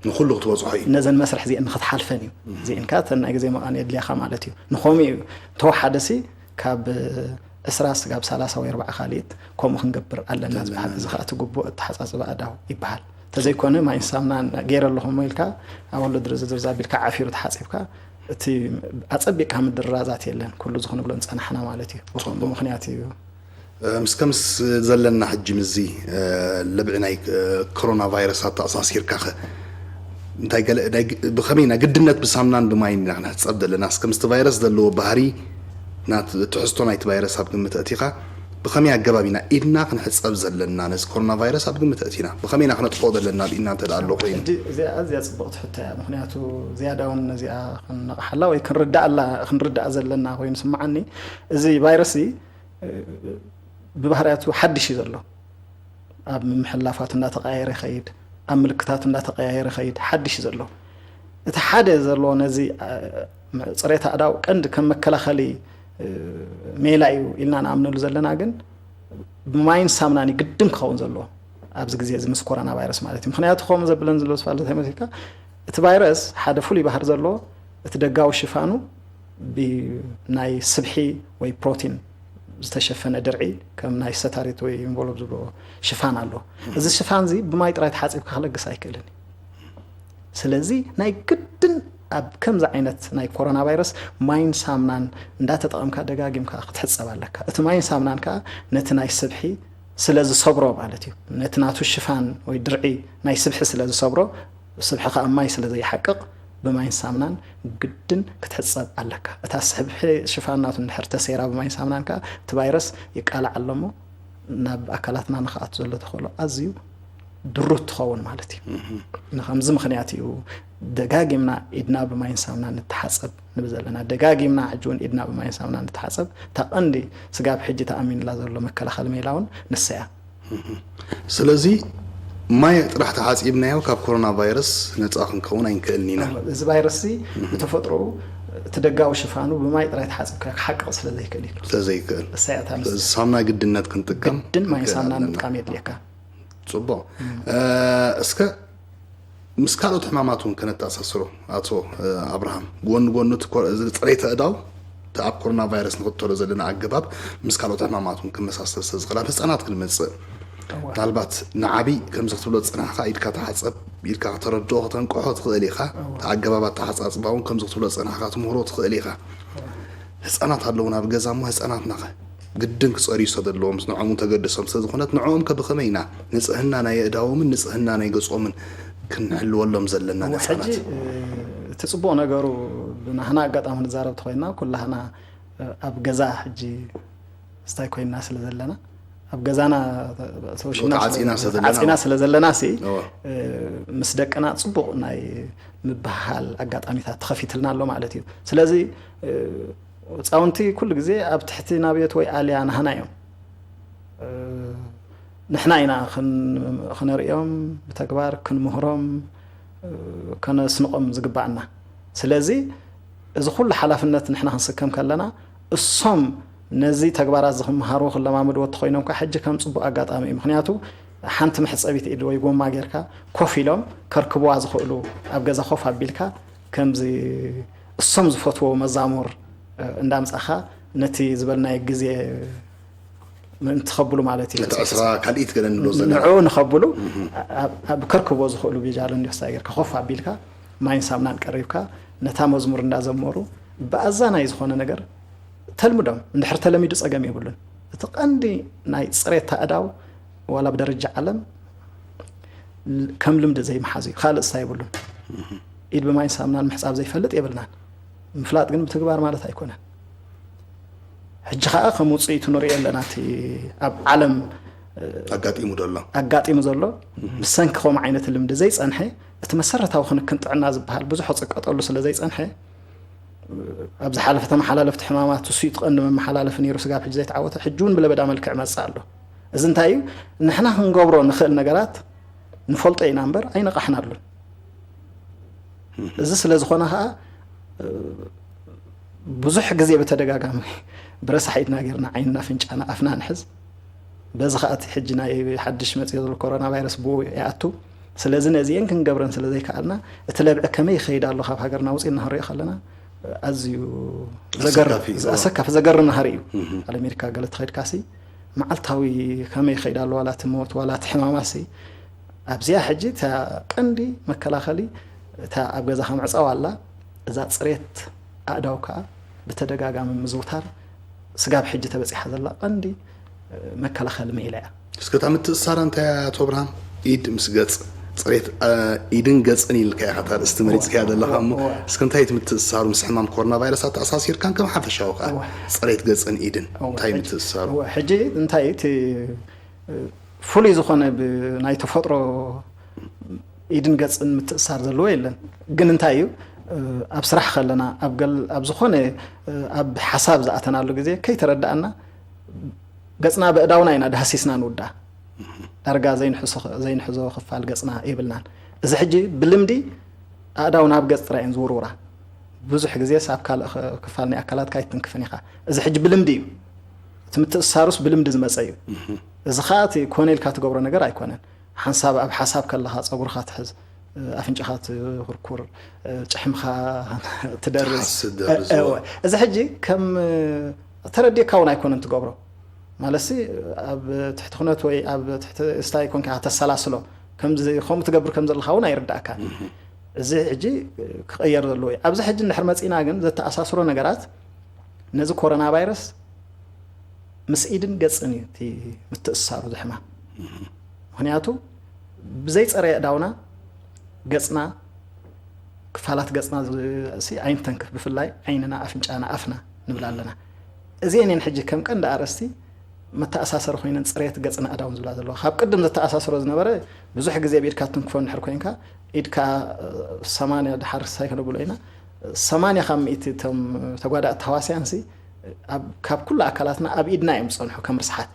ንኩሉ ክትበፅሖ እዩ። ነዘን መስርሕ እዚአን ንክትሓልፈን እዩ። እዚአን ከ እተን ናይ ግዜ መቐን የድልያኻ ማለት እዩ። ንኸምኡ እዩ እንተወሓደሲ ካብ ዕስራ ስጋብ ሰላሳ ወይ ኣርባዓ ካልኢት ከምኡ ክንገብር ኣለና ዝበሃል። እዚ ከዓ እቲ ግቡእ ኣተሓፃፅባ ኣእዳው ይበሃል። ተዘይኮነ ማይን ሳምናን ገይረ ኣለኹ እሞ ኢልካ ኣብ ወሎ ድርዝድርዝ ኣቢልካ ዓፊሩ ተሓፂብካ እቲ ኣፀቢቕካ ምድርራዛት የለን። ኩሉ እዚ ክንብሎ ንፀናሕና ማለት እዩ። ብኸምኡ ምኽንያት እዩ። ምስ ከምስ ዘለና ሕጂ ምስዚ ለብዒ ናይ ኮሮና ቫይረስ ኣተኣሳሲርካ ኸ እንታይ ገለ ናይ ግ- ብኸመይ ናይ ግድነት ብሳምናን ብማይን ኢና ክንሕጸብ ዘለና? እስከ ምስቲ ቫይረስ ዘለዎ ባህሪ ናት ትሕዝቶ ናይቲ ቫይረስ ኣብ ግምት ኣእቲኻ ብኸመይ ኣገባብ ኢና ኢድና ክንሕጸብ ዘለና? ነዚ ኮሮና ቫይረስ ኣብ ግምት ኣእቲና ብኸመይ ኢና ክነጥፍኦ ዘለና? ኣብ ኢድና እንተ ደኣ ኣሎ ኮይኑ ሕጂ እዚኣ ኣዝያ ጽብቕቲ ሕቶ እያ። ምኽንያቱ ዝያዳ እውን ነዚኣ ክንነቕሓላ ወይ ክንርዳኣላ ክንርዳኣ ዘለና ኮይኑ ስምዓኒ። እዚ ቫይረስ እዚ ብባህርያቱ ሓድሽ እዩ ዘሎ። ኣብ ምምሕልላፋቱ እንዳተቐያየረ ይኸይድ፣ ኣብ ምልክታቱ እንዳተቐያየረ ይኸይድ፣ ሓድሽ እዩ ዘሎ። እቲ ሓደ ዘሎ ነዚ ጽሬት ኣእዳው ቀንዲ ከም መከላኸሊ ሜላ እዩ ኢልና ንኣምነሉ ዘለና፣ ግን ብማይን ሳምናን እዩ ግድን ክኸውን ዘለዎ ኣብዚ ግዜ እዚ ምስ ኮሮና ቫይረስ ማለት እዩ። ምኽንያቱ ከምኡ ዘብለን ዘሎ ስፋል እንታይ መሲልካ፣ እቲ ቫይረስ ሓደ ፍሉይ ባህሪ ዘለዎ እቲ ደጋዊ ሽፋኑ ብናይ ስብሒ ወይ ፕሮቲን ዝተሸፈነ ድርዒ ከም ናይ ሰታሪት ወይ ኢንቨሎፕ ዝብሎ ሽፋን ኣሎ። እዚ ሽፋን እዚ ብማይ ጥራይ ተሓፂብካ ክለግስ ኣይክእልን እዩ። ስለዚ ናይ ግድን ኣብ ከምዚ ዓይነት ናይ ኮሮና ቫይረስ ማይን ሳምናን እንዳተጠቐምካ ደጋጊምካ ክትሕፀብ ኣለካ። እቲ ማይን ሳምናን ከዓ ነቲ ናይ ስብሒ ስለ ዝሰብሮ ማለት እዩ። ነቲ ናቱ ሽፋን ወይ ድርዒ ናይ ስብሒ ስለ ዝሰብሮ ስብሕኻ ኣብ ማይ ስለ ዘይሓቅቕ ብማይን ሳምናን ግድን ክትሕጸብ ኣለካ። እታ ስብሒ ሽፋን ናቱ እንድሕር ተሰይራ ብማይን ሳምናን ከኣ እቲ ቫይረስ ይቃላዕ ኣሎ እሞ ናብ ኣካላትና ንኽኣቱ ዘሎ ተኽእሎ ኣዝዩ ድሩት ትኸውን ማለት እዩ። ንኸምዚ ምኽንያት እዩ ደጋጊምና ኢድና ብማይን ሳምናን ንተሓጸብ ንብል ዘለና። ደጋጊምና ሕጂ እውን ኢድና ብማይን ሳምናን ንተሓጸብ። እታ ቀንዲ ስጋብ ሕጂ ተኣሚንላ ዘሎ መከላኸሊ ሜላ እውን ንሳ እያ። ስለዚ ማይ ጥራሕ ተሓፂብናዮ ካብ ኮሮና ቫይረስ ነፃ ክንከውን ኣይንክእልን ኢና። እዚ ቫይረስ እዚ ብተፈጥሮኡ እቲ ደጋዊ ሽፋኑ ብማይ ጥራይ ተሓፂብካ ክሓቅቕ ስለ ዘይክእል እዩ። ስለዘይክእል እሳይ ኣታ ምስ ስለዚ ሳምና ግድነት ክንጥቀም ግድን ማይ ሳምና ክንክእል ኣለና። ምጥቃም የድልየካ። ፅቡቅ። እስከ ምስ ካልኦት ሕማማት እውን ከነተኣሳስሮ ኣቶ ኣብርሃም፣ ጎኒ ጎኑ እቲ ኮ- እዚ ፅሬት ኣእዳው እቲ ኣብ ኮሮና ቫይረስ ንኽተሎ ዘለና ኣገባብ ምስ ካልኦት ሕማማት እውን ክመሳሰል ስለ ዝኽእል ኣብ ህፃናት ክንመፅእ እወ። ምናልባት ንዓብይ ከምዚ ክትብሎ ዝፅናሕካ ኢድካ ተሓፀብ ኢድካ ከተረድኦ ከተንቅሖ ትኽእል ኢኻ። እቲ ኣገባብ ኣተሓፃፅባ እውን ከምዚ ክትብሎ ዝፅናሕካ ትምህሮ ትኽእል ኢኻ። ህፃናት ኣለውና ኣብ ገዛ እሞ ህፃናትናኸ ግድን ክፀርዩ ሰደለዎም ንዕኦም ተገድሶም ስለዝኾነት ንዕኦም ከ ብኸመይ ኢና ንፅህና ናይ ኣእዳዎምን ንፅህና ናይ ገፆምን ክንሕልወሎም ዘለና እሞ ሕጂ ነፃናት እቲ ፅቡቕ ነገሩ ብናህና ኣጋጣሚ ንዛረብ ተኮይና ኩላህና ኣብ ገዛ ሕጂ ስታይ ኮይና ስለ ዘለና ኣብ ገዛና ተወሽና ቦታ ዓፂና ስለ ዘለና ዓፂና ስለ ዘለና ሲ እወ። ምስ ደቅና ፅቡቕ ናይ ምብህሃል ኣጋጣሚታት ተኸፊትልና ኣሎ ማለት እዩ። ስለዚ ህፃውንቲ ኩሉ ግዜ ኣብ ትሕቲ ናብዮት ወይ ኣልያ ናህና እዮም። ንሕና ኢና ክነርእዮም ብተግባር ክንምህሮም ከነስንቆም ዝግባኣና። ስለዚ እዚ ኩሉ ሓላፍነት ንሕና ክንስከም ከለና እሶም ነዚ ተግባራት እዚ ክመሃርዎ ክለማመድዎ ተኮይኖም ከዓ ሕጂ ከም ፅቡቅ ኣጋጣሚ እዩ። ምክንያቱ ሓንቲ መሕፀቢት ኢድ ወይ ጎማ ጌርካ ኮፍ ኢሎም ከርክብዋ ዝኽእሉ ኣብ ገዛ ኮፍ ኣቢልካ ከምዚ እሶም ዝፈትዎ መዛሙር እንዳምፃኻ ነቲ ዝበልናዮ ግዜ ምእንቲ ከብሉ ማለት እዩ። ነቲ ዕስራ ካልኢት ገለ ንብሎ ዘለና ንዕኡ ንኸብሉ ኣብ ከርክቦ ዝኽእሉ ብጃሎ እንዲዮ ስታይ ጌርካ ኮፍ ኣቢልካ ማይን ሳምናን ቀሪብካ ነታ መዝሙር እንዳዘመሩ ብኣዛናይ ዝኾነ ነገር ተልምዶም። እንድሕር ተለሚዱ ጸገም የብሉን። እቲ ቀንዲ ናይ ጽሬት ኣእዳው ዋላ ብደረጃ ዓለም ከም ልምዲ ዘይምሓዝ እዩ። ካልእ ስታይ የብሉን። ኢድ ብማይን ሳምናን ምሕጻብ ዘይፈልጥ የብልናን። ምፍላጥ ግን ምትግባር ማለት ኣይኮነን። ሕጂ ኸኣ ከም ውጽኢቱ ንሪኦ ኣለና። እቲ ኣብ ዓለም ኣጋጢሙ ዘሎ ኣጋጢሙ ዘሎ፣ ብሰንኪ ከምኡ ዓይነት ልምዲ ዘይጸንሐ፣ እቲ መሰረታዊ ክንክን ጥዕና ዝበሃል ብዙሕ ዝጥቀጠሉ ስለ ዘይጸንሐ፣ ኣብ ዝሓለፈ ተመሓላለፍቲ ሕማማት እሱ እዩ እቲ ቀንዲ መመሓላለፊ ነይሩ፣ ስጋብ ሕጂ ዘይተዓወተ፣ ሕጂ እውን ብለበዳ መልክዕ መጽእ ኣሎ። እዚ እንታይ እዩ? ንሕና ክንገብሮ ንኽእል ነገራት ንፈልጦ ኢና እምበር ኣይነቓሕናሉን። እዚ ስለ ዝኾነ ከዓ ብዙሕ ግዜ ብተደጋጋሚ ብረሳሕ ኢድና ጌርና ዓይንና፣ ኣፍንጫና፣ ኣፍና ንሕዝ። በዚ ከዓ እቲ ሕጂ ናይ ሓድሽ መፅዮ ዘሎ ኮሮና ቫይረስ ብኡ ይኣቱ። ስለዚ ነዚአን ክንገብረን ስለ ዘይከኣልና፣ እቲ ለብዒ ከመይ ይኸይድ ኣሎ ካብ ሃገርና ውፅእ እናክንሪኦ ከለና ኣዝዩ ዘገር- ኣሰካፊ እዩ። ኣሰካፊ ዘገርም ናህሪ እዩ። ኣብ ኣሜሪካ ገለ ተኸይድካሲ መዓልታዊ ከመይ ይኸይድ ኣሎ፣ ዋላ እቲ ሞት ዋላ እቲ ሕማማሲ ኣብዚኣ ሕጂ እታ ቀንዲ መከላኸሊ እታ ኣብ ገዛኻ ምዕፃው ኣላ። እዛ ፅሬት ኣእዳው ከዓ ብተደጋጋሚ ምዝውታር ስጋብ ሕጂ ተበፂሓ ዘላ ቀንዲ መከላኸሊ መኢላ እያ። እስከ እታ ምትእሳራ እንታይ እያ ኣቶ ኣብርሃም? ኢድ ምስ ገጽ ጽሬት አ፣ ኢድን ገጽን ኢልካ ኢኻ እታ ርእስቲ መሪጽካያ ዘለኻ እሞ እስከ እንታይ እቲ ምትእሳሩ ምስ ሕማም ኮሮና ቫይረስ ኣተኣሳሲርካን ከም ሓፈሻዊ ከዓ እወ። ጽሬት ገጽን ኢድን እወ። እንታይ ምትእሳሩ? እወ፣ ሕጂ እንታይ እቲ ፍሉይ ዝኾነ ብ- ናይ ተፈጥሮ ኢድን ገጽን ምትእሳር ዘለዎ የለን። ግን እንታይ እዩ ኣብ ስራሕ ከለና ኣብ ገል ኣብ ዝኾነ ኣብ ሓሳብ ዝኣተናሉ ግዜ ከይተረዳእና ገጽና ብእዳውና ኢና ዳህሲስና ንውዳ ዳርጋ ዘይንሕዞ ዘይንሕዞ ክፋል ገጽና የብልናን። እዚ ሕጂ ብልምዲ ኣእዳው ናብ ገጽ ጥራይ እየን ዝውርውራ። ብዙሕ ግዜ ሳብ ካልእ ኸ- ክፋል ናይ ኣካላት ካይትንክፍን ኢኻ። እዚ ሕጂ ብልምዲ እዩ። እቲ ምትእስሳሩስ ብልምዲ ዝመጸ እዩ። እዚ ኸኣ እቲ ኮነ ኢልካ ትገብሮ ነገር ኣይኮነን። ሓንሳብ ኣብ ሓሳብ ከለኻ ጸጉርኻ ትሕዝ፣ ኣፍንጫኻ ትኹርኩር፣ ጭሕምኻ ትደርዝ። ትሓስብ፣ ደርዝ፣ እወ። እዚ ሕጂ ከም ተረዲእካ እውን ኣይኮነን ትገብሮ። ማለትሲ ኣብ ትሕቲ ኩነት ወይ ኣብ ትሕቲ እስታይ ኮንካ ተሰላስሎ ከምዚ ከምኡ ትገብር ከም ዘለኻ እውን ኣይርዳእካን። እዚ ሕጂ ክቐየር ዘለዎ እዩ። ኣብዚ ሕጂ እንድሕር መፂና ግን ዘተኣሳስሮ ነገራት ነዚ ኮሮና ቫይረስ ምስ ኢድን ገፅን እዩ እቲ ምትእስሳሩ ዝሕማም። ምክንያቱ ብዘይፀረየ እዳውና ገፅና ክፋላት ገፅና ሲ ኣይንተንክፍ፣ ብፍላይ ዓይንና፣ ኣፍንጫና፣ ኣፍና ንብል ኣለና። እዚአን እየን ሕጂ ከም ቀንዲ ኣርእስቲ መተኣሳሰሪ ኮይነን ፅሬት ገፅና ኣዳውን ዝብላ ዘለዋ። ካብ ቅድም ዘተኣሳስሮ ዝነበረ ብዙሕ ግዜ ብኢድካ ትንክፎ እንድሕር ኮይንካ ኢድካ ሰማንያ ድሓር ሳይ ከነብሎ ኢና ሰማንያ ካብ ሚእቲ እቶም ተጓዳእቲ ተዋስያን ሲ ኣብ- ካብ ኩሉ ኣካላትና ኣብ ኢድና እዮም ዝፀንሑ ከም ርስሓት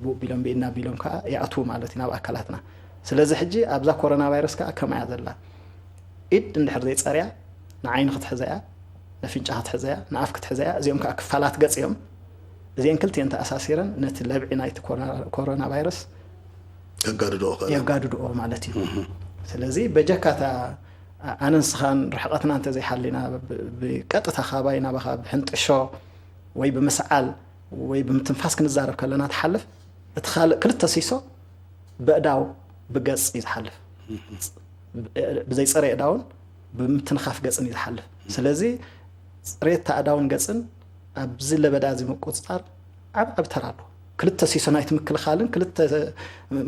ብኡ ቢሎም ብኢድና ቢሎም ከዓ ይኣትዉ ማለት እዩ ናብ ኣካላትና። ስለዚ ሕጂ ኣብዛ ኮሮና ቫይረስ ከዓ ከምኣ እያ ዘላ። ኢድ እንድሕር ዘይፀርያ ንዓይኒ ክትሕዘ እያ፣ ነፍንጫ ክትሕዘ እያ፣ ንኣፍ ክትሕዘ እያ። እዚኦም ከዓ ክፋላት ገፅ እዮም። እዚአን ክልቲአን ተኣሳሲረን ነቲ ለብዒ ናይቲ ኮሮና- ኮሮና ቫይረስ ከጋድዶ ክእል የጋድድኦ ማለት እዩ። ስለዚ በጀካታ ኣነን ስኻን ርሕቀትና እንተዘይሓሊና ብ- ብቀጥታ ካባይ ናባኻ ብሕንጥሾ ወይ ብምስዓል ወይ ብምትንፋስ ክንዛረብ ከለና ትሓልፍ፣ እቲ ካልእ ክልተ ሲሶ ብእዳው ብገጽ እዩ ዝሓልፍ። ብዘይጸረየ እዳውን ብምትንኻፍ ገጽን እዩ ዝሓልፍ። ስለዚ ጽሬት ኣእዳውን ገጽን ኣብዚ ለበዳ እዚ ምቁጽጻር ዓብ ዓብ ተራ ኣለዎ። ክልተ ሲሶ ናይቲ ምክልኻልን ክልተ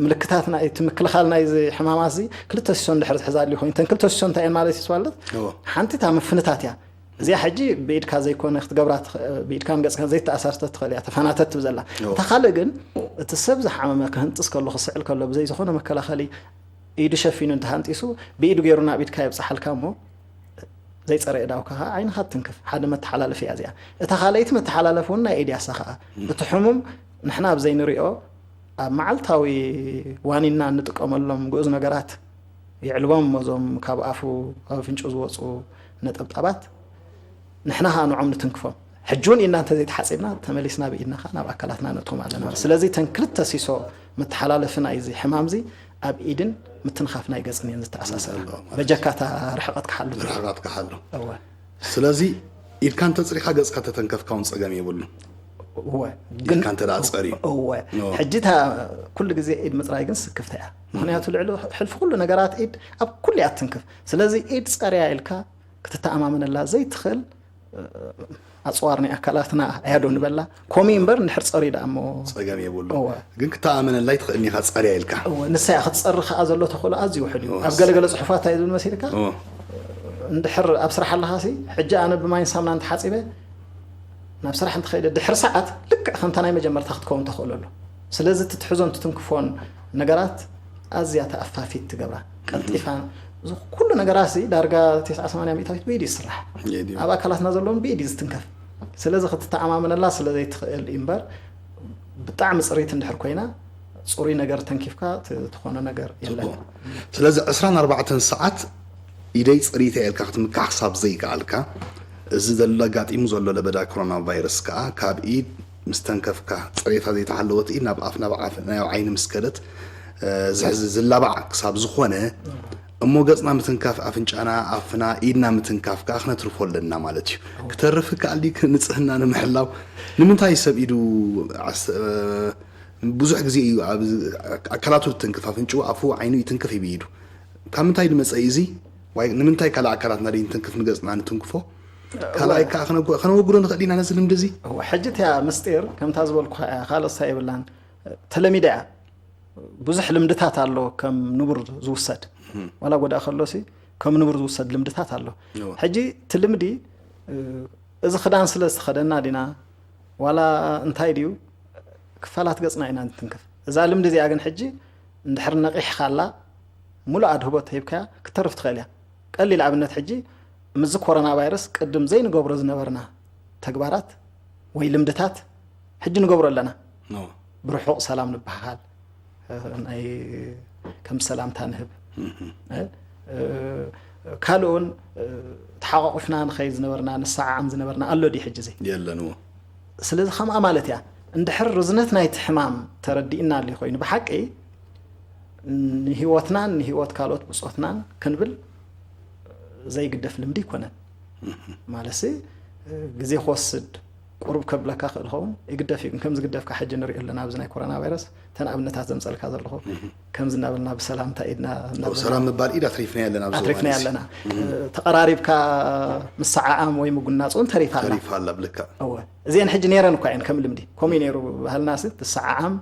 ምልክታት ናይቲ ምክልኻል ናይዚ ሕማማት እዚ ክልተ ሲሶ እንድሕር ዝሕዛ ኣልዩ ኮይኑ እተን ክልተ ሲሶ እንታይ እየን ማለት እዩ ማለት እዎ። ሓንቲ እታ ምፍንታት እያ። እዚኣ ሕጂ ብኢድካ ዘይኮነ ክትገብራ ትኽ- ብኢድካን ገጽካን ዘይተኣሳርተ ትኽእል እያ ተፈናተት ትብል ዘላ። እታ ካልእ ግን እቲ ሰብ ዝሓመመ ክህንጥስ ከሎ ክስዕል ከሎ ብዘይ ዝኾነ መከላኸሊ ኢዱ ሸፊኑ እንተሃንጢሱ ብኢዱ ገይሩ ናብ ኢድካ የብፅሓልካ እሞ ዘይፀረ እዳውካ ከዓ ዓይንኻ ትንክፍ። ሓደ መተሓላለፊ እያ እዚኣ። እታ ካልኣይቲ መተሓላለፊ እውን ናይ ኢድ ያሳ ከዓ እቲ ሕሙም ንሕና ኣብ ዘይንሪኦ ኣብ መዓልታዊ ዋኒና እንጥቀመሎም ግኡዝ ነገራት ይዕልቦም እሞ እዞም ካብ ኣፉ ካብ ኣፍንጭኡ ዝወፁ ነጠብጣባት ንሕና ከዓ ንዖም ንትንክፎም። ሕጂ እውን ኢድና እንተዘይተሓፂብና ተመሊስና ብኢድና ከዓ ናብ ኣካላትና ነእትዎም ኣለና። ስለዚ እተን ክልተ ሲሶ መተሓላለፊ ናይዚ ሕማምዚ ኣብ ኢድን ምትንኻፍ ናይ ገፅን እየን ዝተኣሳሰራ። በጀካታ ርሕቐት ክሓሉ ርሕቐት ክሓሉ። እወ። ስለዚ ኢድካ እንተፅሪኻ ገፅካ ተተንከፍካ እውን ፀገም የብሉን። እወ። ኢድካ እንተ ደኣ ፀርዩ። እወ። እወ። ሕጂ እታ ኩሉ ግዜ ኢድ ምፅራይ ግን ስክፍታ እያ። ምክንያቱ ልዕሊ ሕልፊ ኩሉ ነገራት ኢድ ኣብ ኩሉ እያ ትንክፍ። ስለዚ ኢድ ፀርያ ኢልካ ክትተኣማመነላ ዘይትኽእል ኣፅዋር ናይ ኣካላትና እያ ዶ ንበላ። ኮሚ እምበር እንድሕር ፀርዩ ደኣ እሞ ፀገም የብሉ። እወ። ግን ክተኣመነላ ይትኽእልኒ ኢኻ ፀርያ ኢልካ። እወ፣ ንሳ እያ ክትፀሪ ከዓ ዘሎ ተኽእሎ ኣዝዩ ውሕድ እዩ። እወ። ኣብ ገለገለ ፅሑፋት እንታይ ዝብል መሲልካ እወ። እንድሕር ኣብ ስራሕ ኣለኻሲ ሕጂ ኣነ ብማይን ሳምና እንተሓፂበ ናብ ስራሕ እንተኸይደ ድሕሪ ሰዓት ልክዕ ከምታ ናይ መጀመርታ ክትከውን ተኽእሎ ኣሎ። ስለዚ እቲ ትሕዞን ትትንክፎን ነገራት ኣዝያ ተኣፋፊት ትገብራ፣ ቀልጢፋ። እዚ ኩሉ ነገራት እዚ ዳርጋ ተስዓ ሰማንያ ሚእታዊት ብኢድ እዩ ዝስራሕ። የድዩ። ኣብ ኣካላትና ዘለውን ብኢድ እዩ ዝትንከፍ። ስለዚ ክትተኣማመነላ ስለ ዘይትኽእል እዩ እምበር፣ ብጣዕሚ ፅሪት እንድሕር ኮይና፣ ፅሩይ ነገር ተንኪፍካ ት- ትኾኖ ነገር የለን። ጽቡቕ። ስለዚ ዕስራን ኣርባዕተን ሰዓት ኢደይ ጽሪተ ኢልካ ክትምካሕ ክሳብ ዘይከኣልካ፣ እዚ ዘሎ ኣጋጢሙ ዘሎ ለበዳ ኮሮና ቫይረስ ከኣ ካብ ኢድ ምስ ተንከፍካ፣ ጽሬታ ዘይተሓለወት ኢድ ናብ ኣፍ ናብ ዓፍ ናይ ዓይኒ ምስ ከደት፣ እ፣ ዝሕዚ ዝላባዕ ክሳብ ዝኾነ፣ እሞ ገጽና ምትንካፍ፣ ኣፍንጫና፣ ኣፍና፣ ኢድና ምትንካፍ ከኣ ክነትርፎ ኣለና ማለት እዩ። ክተርፍ ከኣል ድዩ ንጽህና ንምሕላው? ንምንታይ ሰብ ኢዱ ዓስ-፣ እ፣ ብዙሕ ግዜ እዩ ኣብ ኣካላቱ ትንክፍ፣ ኣፍንጭኡ፣ ኣፉ፣ ዓይኑ ይትንክፍ እዩ ብኢዱ። ካብ ምንታይ ድመጸ እዩ እዚ? ዋይ፣ ንምንታይ ካልእ ኣካላትና ደይ ንትንክፍ፣ ንገጽና ንትንክፎ? ካልኣይ ከዓ ከነጎ-፣ ከነወግዶ ንኽእል ኢና ነዚ ልምዲ እዚ? እወ፣ ሕጂ እቲያ ምስጢር ከምታ ዝበልኩ እያ፣ ካልእ እሳ የብላን። ተለሚዳ እያ። ብዙሕ ልምድታት ኣሎ ከም ንቡር ዝውሰድ። ዋላ ጎዳእ ከሎሲ ከም ንቡር ዝውሰድ ልምድታት ኣሎ። እወ። ሕጂ እቲ ልምዲ፣ እ፣ እዚ ክዳን ስለ ዝተኸደና ዲና ዋላ እንታይ ድዩ፣ ክፋላት ገጽና ኢና ንትንክፍ። እዛ ልምዲ እዚኣ ግን ሕጂ እንድሕር ነቒሕካላ፣ ሙሉእ ኣድህቦ ተሂብካያ ክትተርፍ ትኽእል እያ። ቀሊል ኣብነት፣ ሕጂ ምስዚ ኮሮና ቫይረስ ቅድም ዘይንገብሮ ዝነበርና ተግባራት ወይ ልምድታት ሕጂ ንገብሮ ኣለና። ኖ። ብርሑቕ ሰላም ንበሃል፣ እ፣ ናይ ከም ሰላምታ ንህብ። እ፣ እ፣ ካልእ እውን፣ እ፣ ተሓቋቑፍና ንኸይድ ዝነበርና፣ ንሰዓዓም ዝነበርና ኣሎ ድዩ ሕጂ እዚ? የለን። እዎ። ስለዚ ከምኣ ማለት እያ። እንድሕር ርዝነት ናይቲ ሕማም ተረዲእና ኣሎ ኮይኑ ብሓቂ ንህይወትናን ንህይወት ካልኦት ብጾትናን ክንብል ዘይግደፍ ልምዲ ኣይኮነን። ማለትሲ ግዜ ክወስድ ቁሩብ ከብለካ ክእል ኸውን ይግደፍ እዩ። ግን ከም ዝግደፍካ ሕጂ ንሪኦ ኣለና ኣብዚ ናይ ኮሮና ቫይረስ እተን ኣብነታት ዘምጸልካ ዘለኹ ከምዚ እናበልና ብሰላምታ ኢድና ሰላም ምባል ኢድ ኣትሪፍና ኣለና ኣብዚ ኣትሪፍና እዋን እዚ። ኣለና። ተቐራሪብካ ምስዓዓም ወይ ምጉናጽ እውን ተሪፋ ኣላ። ተሪፋ ኣላ ብልካ። እወ፣ እዚአን ሕጂ ነይረን እኳ እየን ከም ልምዲ። ከምኡ እዩ ነይሩ ባህልና ሲ ትሰዓዓም፣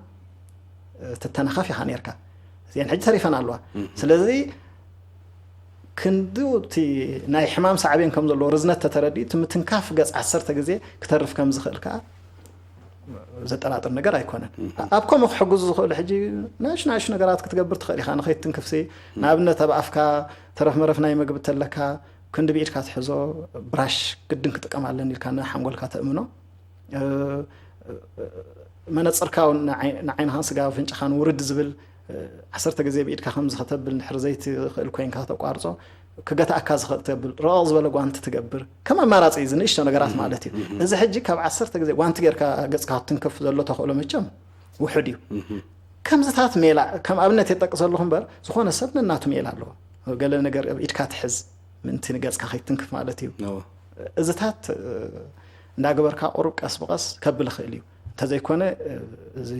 ትተነኻፍ ኢኻ ነይርካ። እዚአን ሕጂ ተሪፈን ኣለዋ። ስለዚ ክንዲ እቲ ናይ ሕማም ሳዕቤን ከም ዘለዎ ርዝነት ተተረዲኡ እቲ ምትንካፍ ገጽ ዓሰርተ ግዜ ክተርፍ ከም ዝኽእል ከኣ ዘጠራጥር ነገር ኣይኮነን። ኣብ ከምኡ ክሕግዙ ዝኽእሉ ሕጂ ናሽ ናሽ ነገራት ክትገብር ትኽእል ኢኻ። ንኸይትትንክፍሲ ንኣብነት ኣብ ኣፍካ ተረፍ መረፍ ናይ ምግቢ ተለካ ክንዲ ብኢድካ ትሕዞ ብራሽ ግድን ክጥቀም ኣለኒ ኢልካ ንሓንጎልካ ተእምኖ። መነፅርካ እውን ንዓይንኻን ስጋ ኣፍንጫኻን ውርድ ዝብል ዓሰርተ ግዜ ብኢድካ ከምዚ ከተብል እንድሕር ዘይትኽእል ኮይንካ ከተቋርፆ ክገትኣካ ዝኽእል ተብል ረቕ ዝበለ ጓንቲ ትገብር ከም ኣማራፂ እዩ። ዝንእሽቶ ነገራት ማለት እዩ። እዚ ሕጂ ካብ ዓሰርተ ግዜ ጓንቲ ጌርካ ገፅካ ክትትንከፍ ዘሎ ተኽእሎ መቸም ውሑድ እዩ። ከምዝታት ሜላ ከም ኣብነት የጠቅሰ ኣለኹ እምበር ዝኾነ ሰብ ነናቱ ሜላ ኣለዎ። ገለ ነገር ኣብ ኢድካ ትሕዝ ምንቲ ንገፅካ ከይትንክፍ ማለት እዩ። እዝታት እንዳገበርካ ቁሩብ ቀስ ብቐስ ከብል ይኽእል እዩ። እንተዘይኮነ እዚ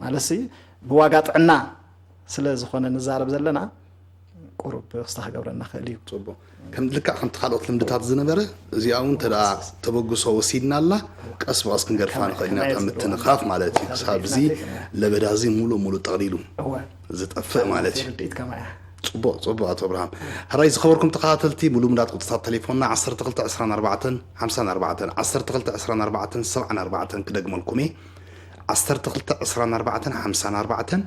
ማለትሲ ብዋጋ ጥዕና ስለ ዝኾነ ንዛረብ ዘለና ቁሩብ ክስታ ክገብረና ክእል እዩ። ፅቡቅ። ከም ልክዕ ከምቲ ካልኦት ልምድታት ዝነበረ እዚኣ እውን እንተ ደኣ ተበግሶ ወሲድና ኣላ ቀስ ብቐስ ክንገድፋ ንኽእል ኢና። እታ ምትንኻፍ ማለት እዩ። ክሳብ እዚ ለበዳ እዚ ሙሉእ ሙሉእ ጠቕሊሉ ዝጠፍእ ማለት እዩ። ርድኢት ከማ እያ። ፅቡቅ ፅቡቅ ኣቶ ኣብርሃም። ሕራይ ዝኸበርኩም ተኸታተልቲ ብልሙዳት ቁፅታት ቴሌፎንና ዓሰርተ ክልተ ዕስራን ኣርባዕተን ሓምሳን ኣርባዕተን ዓሰርተ ክልተ ዕስራን ኣርባዕተን ሰብዓን ኣርባዕተን ክደግመልኩም እየ። ዓሰርተ ክልተ ዕስራን ኣርባዕተን ሓምሳን ኣርባዕተን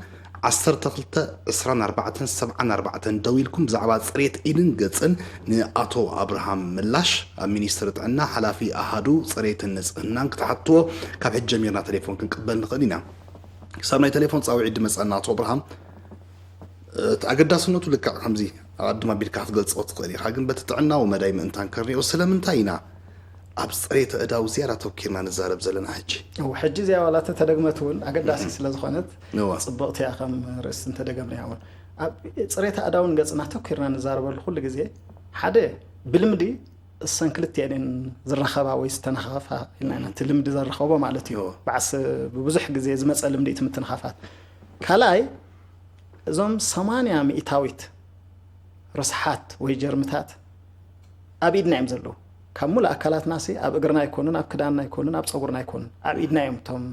ዓሰርተ ክልተ ዕስራን ኣርባዕተን ሰብዓን ኣርባዕተን ደዊልኩም ብዛዕባ ፅሬት ኢድን ገፅን ንኣቶ ኣብርሃም ምላሽ ኣብ ሚኒስትሪ ጥዕና ሓላፊ ኣሃዱ ፅሬትን ንፅህናን ክትሓትዎ ካብ ሕጂ ጀሚርና ቴሌፎን ክንቅበል ንኽእል ኢና። ክሳብ ናይ ቴሌፎን ፃውዒት ድመፀና ኣቶ ኣብርሃም እቲ ኣገዳስነቱ ልክዕ ከምዚ ኣቐድም ኣቢልካ ክትገልፆ ትኽእል ኢኻ። ግን በቲ ጥዕናዊ መዳይ ምእንታን ከርኒኦ ስለምንታይ ኢና ኣብ ፅሬተ እዳው ዝያዳ ተኪርና ንዛረብ ዘለና ሕጂ? እው ሕጂ እዚኣ ዋላ ተተደግመት እውን ኣገዳሲ ስለ ዝኾነት እዋ። ፅብቕቲ እያ ከም ርእስቲ እንተደገምናያ እውን። ኣብ ፅሬተ ኣዳውን ገፅና ተኪርና ንዛረበሉ ኩሉ ግዜ ሓደ ብልምዲ እሰን ክልቲኤን እየን ዝራኸባ ወይ ዝተነኻኸፋ ኢልና ኢና እቲ ልምዲ ዘራኸቦ ማለት እዩ። እዎ። ባዕስ ብብዙሕ ግዜ ዝመፀ ልምዲ እቲ ምትንኻፋት። ካልኣይ እዞም ሰማንያ ሚእታዊት ርስሓት ወይ ጀርምታት ኣብ ኢድና እዮም ዘለዉ። ካብ ሙሉእ ኣካላትና ሲ ኣብ እግርና ኣይኮኑን፣ ኣብ ክዳንና ኣይኮኑን፣ ኣብ ፀጉርና ኣይኮኑን፣ ኣብ ኢድና እዮም እቶም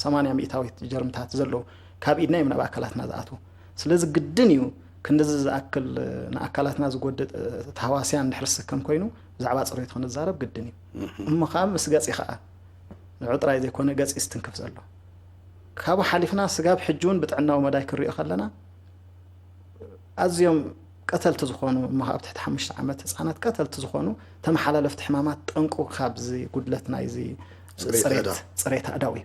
ሰማንያ ሚእታዊት ጀርምታት ዘለዉ። ካብ ኢድና እዮም ናብ ኣካላትና ዝኣትዉ። ስለዚ ግድን እዩ ክንድዚ ዝኣክል ንኣካላትና ዝጎድእ ተሃዋስያን እንድሕር ዝስከም ኮይኑ ብዛዕባ ፅሬቱ ክንዛረብ ግድን እዩ። እሞ ከዓ ምስ ገፂ ከዓ ንዑ ጥራይ ዘይኮነ ገፂ ዝትንክፍ ዘሎ ካብኡ ሓሊፍና ስጋብ ሕጂ እውን ብጥዕናዊ መዳይ ክንሪኦ ከለና ኣዝዮም ቀተልቲ ዝኾኑ፣ እሞ ኣብ ትሕቲ ሓሙሽተ ዓመት ህፃናት ቀተልቲ ዝኾኑ ተመሓላለፍቲ ሕማማት ጠንቁ ካብዚ ጉድለት ናይዚ ጽሬት ጽሬት ኣእዳው። ጽሬት ኣእዳው እዩ።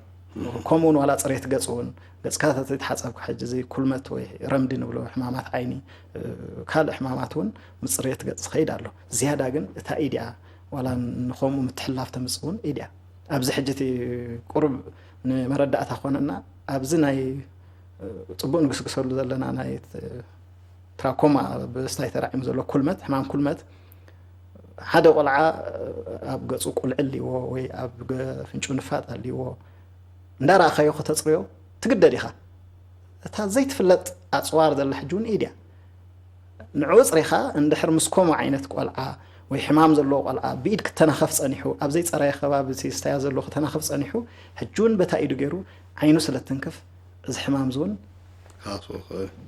ከምኡ እውን ዋላ ጽሬት ገጽ እውን፣ ገጽካ ተተይተሓጸብካ ሕጂ እዚ ኩልመት ወይ ረምዲ ንብሎ ሕማማት ዓይኒ፣ ካልእ ሕማማት እውን ምጽሬት ገጽ ዝኸይድ ኣሎ። ዝያዳ ግን እታ ኢድ እያ፣ ዋላ ንኸምኡ ምትሕልላፍ ተምጽእ እውን ኢድ እያ። ኣብዚ ሕጂ እቲ ቁሩብ ንመረዳእታ ኮነና ኣብዚ ናይ ጽቡቕ ንግስግሰሉ ዘለና ናይ ትራኮማ ብስታይ ተራዒሙ ዘሎ ኩልመት፣ ሕማም ኩልመት ሓደ ቆልዓ ኣብ ገጹ ቁልዒ ኣልዎ ወይ ኣብ ገ- ኣፍንጭኡ ንፋጥ ኣልዎ እንዳረኣኻዮ ከተጽርዮ ትግደድ ኢኻ። እታ ዘይትፍለጥ ኣጽዋር ዘላ ሕጂ እውን ኢድ እያ። ንዕኡ ኣጽሪኻ እንድሕር ምስ ከምኡ ዓይነት ቆልዓ ወይ ሕማም ዘለዎ ቆልዓ ብኢድ ክተናኸፍ ጸኒሑ፣ ኣብ ዘይጸረየ ከባቢ እቲ ዝስተያ ዘሎ ክተናኸፍ ጸኒሑ፣ ሕጂ እውን በታ ኢዱ ገይሩ ዓይኑ ስለ ትንክፍ እዚ ሕማም እዚ እውን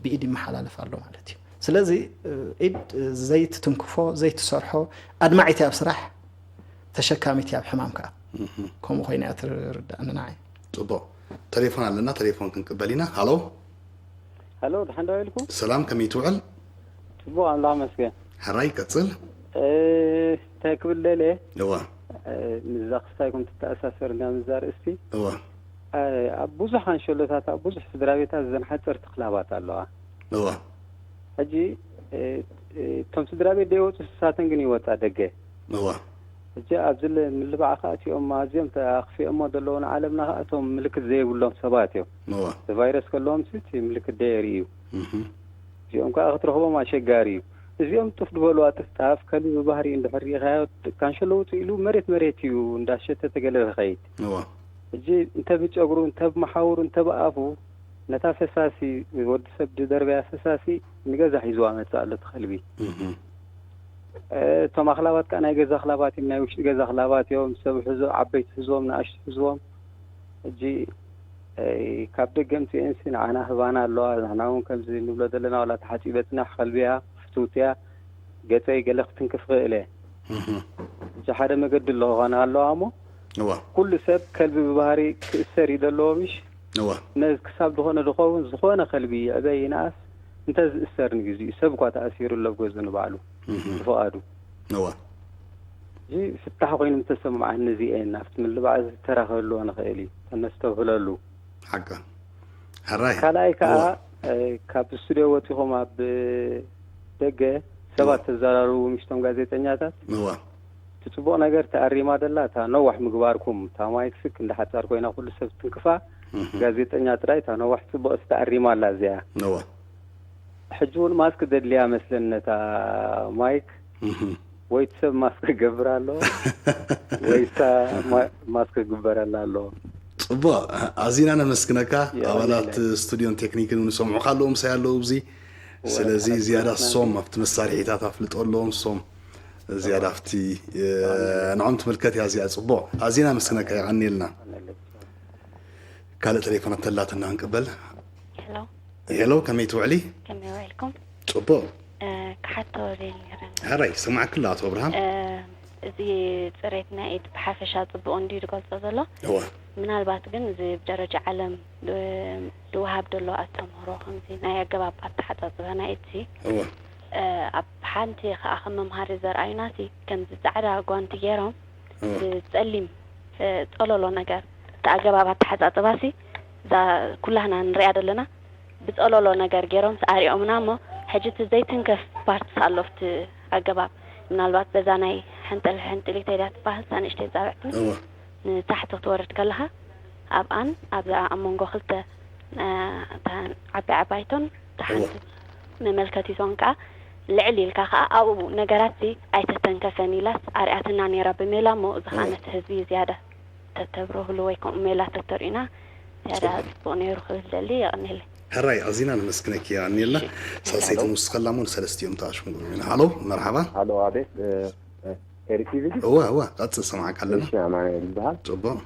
ብኢድ ይመሓላለፍ ኣሎ ማለት እዩ። ስለዚ ኢድ ዘይትትንክፎ ዘይትሰርሖ ኣድማዒት እያ ኣብ ስራሕ፣ ተሸካሚት እያ ኣብ ሕማም ከዓ። ከምኡ ኮይና እያ ትርዳእኒ ንዓይ። ጽቡቕ። ተሌፎን ኣለና፣ ተሌፎን ክንቅበል ኢና። ሃሎ። ሃሎ፣ ደሓን ዶ ኢልኩም? ሰላም፣ ከመይ ትውዕል? ጽቡቕ፣ ኣምላኽ መስገን። ሕራይ፣ ቀጽል። እንታይ ክብል ደልየ? እዋ። ምስዛ ክስታይኩም ትተኣሳሰር እንዳ ምስዛ ርእስቲ። እዋ። ኣብ ብዙሕ ኣንሸሎታት፣ ኣብ ብዙሕ ስድራ ቤታት ዘን ሓጸርቲ ክላባት ኣለዋ። እዋ። ሕጂ እቶም ስድራ ቤት ደይወጹ ስሳተን ግን ይወጻ ደገ። እዋ። ሕጂ ኣብዚ ምልባዕ ከዓ እቲኦም ኣዝዮም ኣኽፊኦሞ ዘለዉ ንዓለምና ከዓ እቶም ምልክት ዘይብሎም ሰባት እዮም። እዋ። እቲ ቫይረስ ከለዎም ሲ እቲ ምልክት ደየርእዩ። እዚኦም ከዓ ክትረኽቦም ኣሸጋሪ እዩ። እዚኦም ጥፍ ዝበሉ ኣጥፍጣፍ ከልቢ ብባህሪ እንድሕር ርኢኻዮ ካንሸሎ ውፅእ ኢሉ መሬት መሬት እዩ እንዳሸተተ ገለ ዝኸይድ። እዋ። ሕጂ እንተ ብጨጉሩ እንተ ብመሓውሩ እንተ ብኣፉ ነታ ፈሳሲ ወዲ ሰብ ዝደርበያ ፈሳሲ ንገዛ ሒዝዋ መፅእ ኣሎ እቲ ከልቢ። እቶም ኣኽላባት ከዓ ናይ ገዛ ኣኽላባት እዮም፣ ናይ ውሽጢ ገዛ ኣኽላባት እዮም። ሰብ ሕዞ ዓበይቲ ሕዝቦም ንኣሽቱ ሕዝቦም። ሕጂ ካብ ደገ ምፅኤንሲ ንዓና ህባና ኣለዋ። ንሕና እውን ከምዚ ንብሎ ዘለና ዋላ ተሓፂበ ፅናሕ ከልቢያ ፍትውትያ ገፀይ ገለ ክትንክፍ ክእል እየ። ሕጂ ሓደ መገዲ ኣሎ ክኾነ ኣለዋ እሞ እዋ። ኩሉ ሰብ ከልቢ ብባህሪ ክእሰር እዩ ዘለዎ ምሽ። እዋ። ነዚ ክሳብ ዝኾነ ዝኸውን ዝኾነ ከልቢ ይዕበ ይንኣስ እንተ ዝእሰር ንግዚኡ ሰብ እኳ ተኣሲሩ ኣሎ ኣብ ገዝኡ ንባዕሉ ብፍቓዱ። እዋ። እዚ ፍታሕ ኮይኑ ምተሰማዓኒ እዚኤን ኣብቲ ምልባዕ እዚ ተራ ክህልዎ ንኽእል እዩ ተነስተብህለሉ። ሓቂ። ሕራይ። ካልኣይ ከዓ እዋ። ካብ ስቱድዮ ወፂኹም ኣብ ደገ ሰባት እዋ። ተዘራርቡ ምሽቶም ጋዜጠኛታት እዋ። እቲ ጽቡቕ ነገር ተኣሪማ ደላ እታ ነዋሕ ምግባርኩም እታ ማይክ ስክ እንደ ሓጻር ኮይና ኩሉ ሰብ ትንክፋ ጋዜጠኛ ጥራይ እታ ነዋሕ ጽቡቕ ተኣሪማ ኣላ እዚኣ። እዋ። ሕጂ እውን ማስክ ደድልያ መስለኒ ነታ ማይክ ወይ እቲ ሰብ ማስክ ክገብር ኣሎ ወይ እሳ ማ- ማስክ ክግበረላ ኣሎ። ጽቡቕ። ኣዚና ነመስግነካ። ኣባላት ስቱድዮን ቴክኒክን እውን ይሰምዑካ ኣለዉ ምሳይ ኣለዉ ኣብዚ። ስለዚ ዝያዳ ሶም ኣብቲ መሳርሒታት ኣፍልጦ ኣለዎም ሶም ዝያዳ ኣብቲ ንዖም ትምልከት እያ እዚኣ። ጽቡቕ። ኣዚና ነመስግነካ። የቐንየልና። ካልእ ተሌፎናት ተላትና ክንቅበል። ሄሎ። ሄሎ፣ ከመይ ትውዕሊ? ከመይ ውዒልኩም? ጽቡቕ። ክሓቶ ደልየ ነይረ። ሕራይ፣ ይሰማዓኪ ኣሎ ኣቶ ኣብርሃም። እዚ ጽሬት ናይ ኢድ ብሓፈሻ ጽቡቕ እንድዩ ዝገልጾ ዘሎ። እወ። ምናልባት ግን እዚ ብደረጃ ዓለም ዝወሃብ ዘሎ ኣስተምህሮ ከምዚ ናይ ኣገባብ ኣተሓጻጽባ ናይ ኢድሲ እወ። ኣብ ሓንቲ ከኣ ከም መምሃሪ ዘርኣዩናሲ ከምዚ ጻዕዳ ጓንቲ ገይሮም እወ። ብጸሊም ጸሎሎ ነገር እቲ ኣገባብ ኣተሓጻጽባሲ እዛ ኩላህና ንሪኣ ዘለና ብጸሎሎ ነገር ገይሮም ኣሪኦምና እሞ ሕጂ እቲ ዘይትንከፍ ፓርትስ ኣሎ ኣብቲ ኣገባብ ምናልባት በዛ ናይ ሕንጥል ሕንጥሊተይ ድያ ትበሃል እታ ንእሽተይ ጻብዕቲ እወ። ንታሕቲ ክትወርድ ከለኻ ኣብኣን ኣብዛ ኣብ መንጎ ክልተ እታ ዓባይ ዓባይቶን እታ እወ። ሓንቲ መመልከቲቶን ከዓ ልዕል ኢልካ ከዓ ኣብኡ ነገራት ኣይተተንከፈን ኢላስ ኣርኣያትና ነይራ ብሜላ እሞ እዚ ከዓ እወ። ነቲ ህዝቢ ዝያዳ ተተብርህሉ ወይ ከምኡ ሜላ ተተርእዩና ዝያዳ ጽቡቕ። ጽቡቕ ነይሩ ክብል ደሊ የቐንየለይ። ሕራይ ኣዚና ነመስግነኪ የቐንየልና። ሳልሰይቲ ንውስኸላ እሞ ንሰለስቲኦም ተኣሽሙ ኢና። ሃሎ መርሓባ። ሃሎ ኣቤት። ኤሪ ቲቪ። እወ እወ ቀጽል ሰማዕካ ኣለና። እሺ ኣማኑኤል ይበሃል። ጽቡቕ።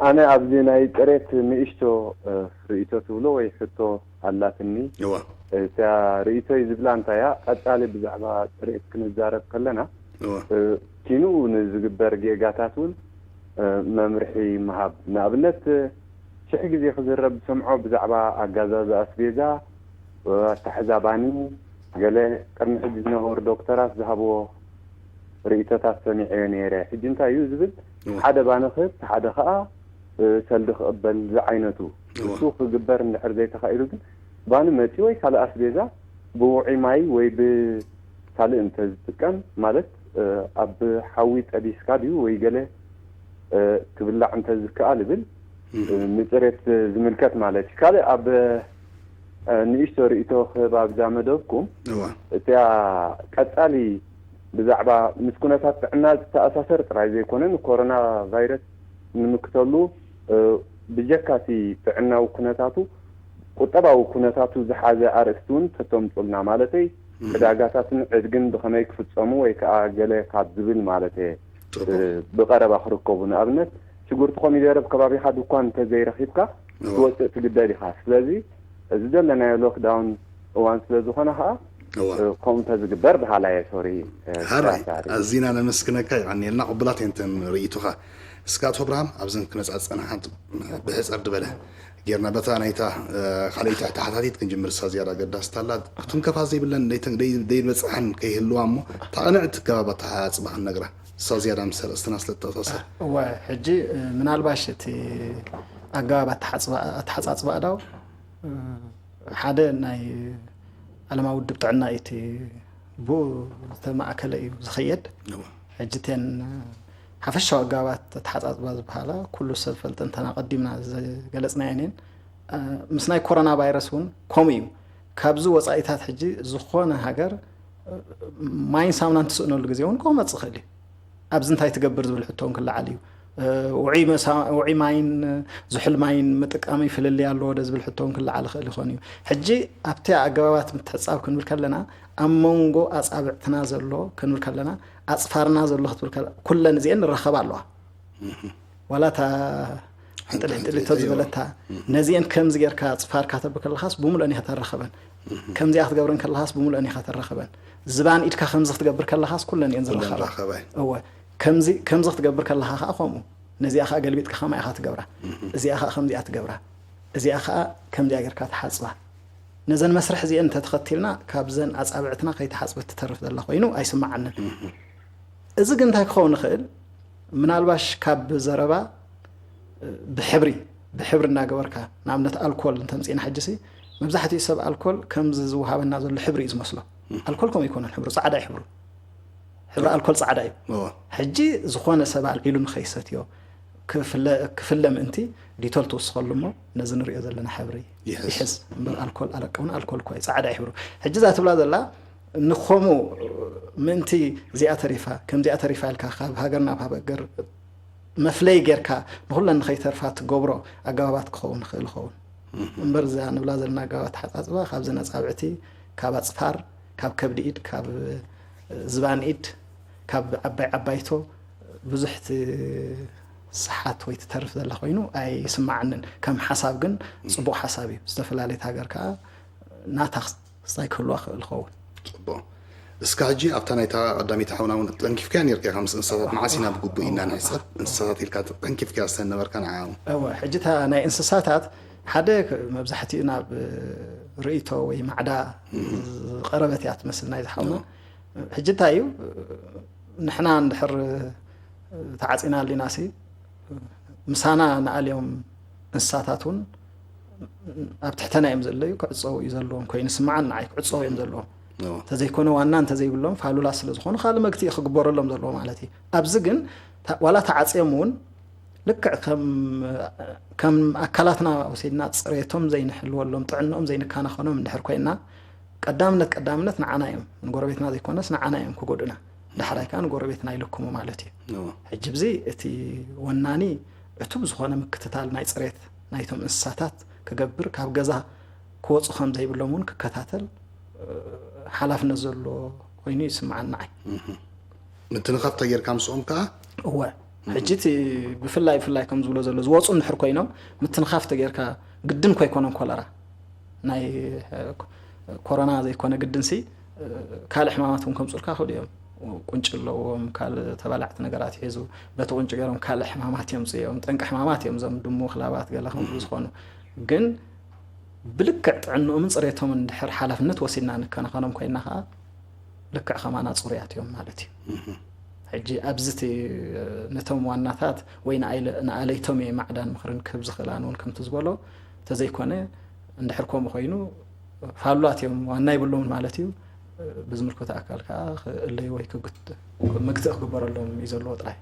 ኣነ ኣብዚ ናይ ጥሬት ንእሽቶ ርእይቶ ትብሎ ወይ ሕቶ ኣላትኒ። እወ። እታ ርእይቶይ ዝብላ እንታይ እያ ቀጻሊ ብዛዕባ ጥሬት ክንዛረብ ከለና እወ። ኪንኡ ንዝግበር ጌጋታት እውን መምርሒ ምሃብ ንኣብነት ሽሕ ግዜ ክዝረብ ዝሰምዖ ብዛዕባ ኣጋዛዝ ኣስቤዛ፣ ኣታሕዛ ባኒ፣ ገለ ቅድሚ ሕጂ ዝነበሩ ዶክተራት ዝሃብዎ ርእይቶታት ሰሚዐዮ ነይረ። ሕጂ እንታይ እዩ ዝብል፣ ሓደ ባኒ ክህብ፣ ሓደ ከዓ ሰልዲ ክቕበል ዝዓይነቱ። እሱ ክግበር እንድሕር ዘይተኻኢሉ ግን፣ ባኒ መፂ ወይ ካልእ ኣስቤዛ ብውዑይ ማይ ወይ ብካልእ እንተዝጥቀም፣ ማለት ኣብ ሓዊ ጠቢስካ ድዩ ወይ ገለ ክብላዕ እንተዝከኣል እብል፣ ንፅሬት ዝምልከት ማለት እዩ። ካልእ ኣብ ንእሽቶ ርእይቶ ክህብ ኣብዛ መደብኩም፣ እዋ። እቲያ ቀጻሊ ብዛዕባ ምስ ኩነታት ጥዕና ዝተኣሳሰር ጥራይ ዘይኮነ፣ ንኮሮና ቫይረስ ንምክተሉ፣ ብጀካ እቲ ጥዕናዊ ኩነታቱ፣ ቁጠባዊ ኩነታቱ ዝሓዘ ኣርእስቲ እውን ተተምጹልና፣ ማለተይ ዕዳጋታትን ዕድግን ብኸመይ ክፍጸሙ ወይ ከዓ ገለ ካብ ዝብል ማለት እየ። ብቐረባ ክርከቡ፣ ንኣብነት ሽጉርቲ ኮሚደረ ብከባቢኻ ድኳን እንተዘይረኺብካ ክትወፅእ ትግደድ ኢኻ። ስለዚ እዚ ዘለናዮ ሎክዳውን እዋን ስለ ዝኾነ ከዓ ከምኡ እንተዝግበር በሃላይ እየ። ሶሪ። ሓራይ ኣዚና ነመስግነካ። የቐንየልና። ቅቡላት እየን እተን ርእይቶኻ። እስከ ኣቶ ኣብርሃም ኣብዘን ክነፃፀና ሓንቲ ብሕፅር ዝበለ ጌርና በታ ናይታ ካልኣይቲ ተሓታቲት ክንጅምር። እሳ ዝያዳ ኣገዳስቲ ኣላ። ክትንከፋ ዘይብለን ደይበፅሓን ከይህልዋ እሞ እታ ቅንዕቲ ኣገባብ ኣተሓፃፅባ ክንነግራ። እሳ ዝያዳ ምስ ኣርእስትና ስለ እተኣሳሰር። እወ፣ ሕጂ ምናልባሽ እቲ ኣገባብ ኣተሓፃፅባ ዳው ሓደ ናይ ዓለማዊ ውድብ ጥዕና እዩ፣ እቲ ብኡ ዝተማእከለ እዩ ዝኸየድ። ሕጂ እተን ሓፈሻዊ ኣገባባት ኣተሓፃፅባ ዝበሃላ ኩሉ ሰብ ዝፈልጠን እተን ኣቐዲምና ዝገለፅናየን እየን። ምስ ናይ ኮሮና ቫይረስ እውን ከምኡ እዩ። ካብዚ ወፃኢታት ሕጂ ዝኾነ ሃገር ማይን ሳሙናን ትስእነሉ ግዜ እውን ክመፅእ ይኽእል እዩ። ኣብዚ እንታይ ትገብር ዝብል ሕቶ እውን ክለዓል እዩ። ውዑይ ማይን ዝሑል ማይን ምጥቃመይ ፍልልይ ኣለዎ ዶ ዝብል ሕቶ እውን ክለዓል ይኽእል ይኾን እዩ። ሕጂ ኣብቲ ኣገባባት ምትሕፃብ ክንብል ከለና ኣብ መንጎ ኣፃብዕትና ዘሎ ክንብል ከለና ኣፅፋርና ዘሎ ክትብል ከለና ኩለን እዚአን ንራኸባ ኣለዋ። ዋላ እታ ሕንጥልሕንጥሊቶ ዝበለታ ነዚአን ከምዚ ጌርካ ኣፅፋርካ ተብል ከለኻስ ብምሉአን ኢኻ ተረኸበን። ከምዚኣ ክትገብረን ከለኻስ ብምሉአን ኢኻ ተረኸበን። ዝባን ኢድካ ከምዚ ክትገብር ከለኻስ ኩለን እየን ዝረኸባ። እወ ከምዚ ከምዚ ክትገብር ከለኻ ከዓ ከምኡ ነዚኣ ከዓ ገልቢጥካ ከማ ኢኻ ትገብራ። እዚኣ ከዓ ከምዚኣ ትገብራ። እዚኣ ከዓ ከምዚኣ ጌርካ ትሓፅባ። ነዘን መስርሕ እዚአን እንተተኸቲልና ካብዘን ኣፃብዕትና ከይተሓፅበት ትተርፍ ዘላ ኮይኑ ኣይስምዓንን። እዚ ግን እንታይ ክኸውን ይኽእል? ምናልባሽ ካብ ዘረባ ብሕብሪ ብሕብሪ እናገበርካ ንኣብነት ኣልኮል እንተምፅእና ሕጂ ሲ መብዛሕትኡ ሰብ ኣልኮል ከምዚ ዝወሃበና ዘሎ ሕብሪ እዩ ዝመስሎ። ኣልኮል ከምኡ ኣይኮነን፣ ሕብሩ ፃዕዳ እዩ። ሕብሩ ሕብሪ ኣልኮል ፃዕዳ እዩ። ሕጂ ዝኾነ ሰብ ኣልዒሉ ንኸይሰትዮ ክፍለ ምእንቲ ዲቶል ትውስኸሉ እሞ ነዚ ንሪኦ ዘለና ሕብሪ ይሕዝ እምበር ኣልኮል ኣለቀውን ኣልኮል እኮ እዩ ፃዕዳ ይሕብሩ። ሕጂ እዛ ትብላ ዘላ ንኸምኡ ምእንቲ እዚኣ ተሪፋ ከምዚኣ ተሪፋ ኢልካ ካብ ሃገር ናብ ሃገር መፍለይ ጌርካ ንኹለን ንኸይተርፋ ትገብሮ ኣገባባት ክኸውን ይኽእል ይኸውን እምበር እዛ ንብላ ዘለና ኣገባባት ሓፃፅባ ካብዚ ነፃብዕቲ ካብ ኣፅፋር ካብ ከብዲ ኢድ ካብ ዝባን ኢድ ካብ ዓባይ ዓባይቶ ብዙሕ ትስሓት ወይ ትተርፍ ዘላ ኮይኑ ኣይስምዓንን። ከም ሓሳብ ግን ፅቡቕ ሓሳብ እዩ። ዝተፈላለየት ሃገር ከዓ ናታ ክስታይ ክህልዋ ክእል ይኸውን። ፅቡቕ። እስካ ሕጂ ኣብታ ናይታ ቀዳመይቲ ሓውና እውን ጠንኪፍካያ ነርካ ኢኻ ምስ እንስሳታት መዓስ ኢና ብግቡእ ኢና ንሕሰብ እንስሳታት ኢልካ ጠንኪፍካያ ዝተነበርካ ንዓ እውን እወ ሕጂ እታ ናይ እንስሳታት ሓደ መብዛሕትኡ ናብ ርእይቶ ወይ ማዕዳ ዝቐረበት እያ ትመስል ናይ ዝሓውና ሕጂ እንታይ እዩ ንሕና እንድሕር ተዓፂና ኣሊና ሲ ምሳና ንኣልዮም እንስሳታት እውን ኣብ ትሕተና እዮም ዘለዩ ክዕፀው እዩ ዘለዎም ኮይኑ ስምዓን ንዓይ ክዕፀው እዮም ዘለዎም እንተዘይኮነ ዋና እንተዘይብሎም ፋሉላ ስለ ዝኾኑ ካልእ መግትኢ ክግበረሎም ዘለዎ ማለት እዩ ኣብዚ ግን ዋላ ተዓፅዮም እውን ልክዕ ከም ኣካላትና ወሲድና ፅሬቶም ዘይንሕልወሎም ጥዕንኦም ዘይንከናኸኖም እንድሕር ኮይና ቀዳምነት ቀዳምነት ንዓና እዮም ንጎረቤትና ዘይኮነስ ንዓና እዮም ክጎዱና ዳሕራይ ከዓ ንጎረቤትና ይልክሙ ማለት እዩ ሕጂ ብዚ እቲ ወናኒ ዕቱብ ዝኾነ ምክትታል ናይ ፅሬት ናይቶም እንስሳታት ክገብር ካብ ገዛ ክወፁ ከም ዘይብሎም እውን ክከታተል ሓላፍነት ዘሎ ኮይኑ ይስምዓኒ ንዓይ ምትንኻፍ ተጌርካ ምስኦም ከዓ እወ ሕጂ እቲ ብፍላይ ብፍላይ ከም ዝብሎ ዘሎ ዝወፁ እንድሕር ኮይኖም ምትንኻፍ ተጌርካ ግድን ኮይኮነን ኮለራ ናይ ኮሮና ዘይኮነ ግድን ሲ ካልእ ሕማማት እውን ከምፁልካ ክእሉ እዮም ቁንጭ ኣለዎም፣ ካልእ ተባላዕቲ ነገራት ይሕዙ። በቲ ቁንጭ ገይሮም ካልእ ሕማማት የምፅኡ እዮም። ጠንቂ ሕማማት እዮም እዞም ድሙ፣ ክላባት ገለ ከምኡ ዝኾኑ። ግን ብልክዕ ጥዕንኦምን ፅሬቶምን እንድሕር ሓላፍነት ወሲድና ንከናኸኖም ኮይና ከዓ ልክዕ ከማና ፅሩያት እዮም ማለት እዩ። ሕጂ ኣብዚ እቲ ነቶም ዋናታት ወይ ንኣይለ-፣ ንኣለይቶም እየ ማዕዳን ምኽርን ክህብ ዝኽእል። ኣነ እውን ከምቲ ዝበሎ ተዘይኮነ እንድሕር ከምኡ ኮይኑ ፋሉላት እዮም፣ ዋና የብሎምን ማለት እዩ። ብዝምልከቶ ኣካል ከዓ ክእለዩ ወይ ክግት-፣ መግትኢ ክግበረሎም እዩ ዘለዎ ጥራይ።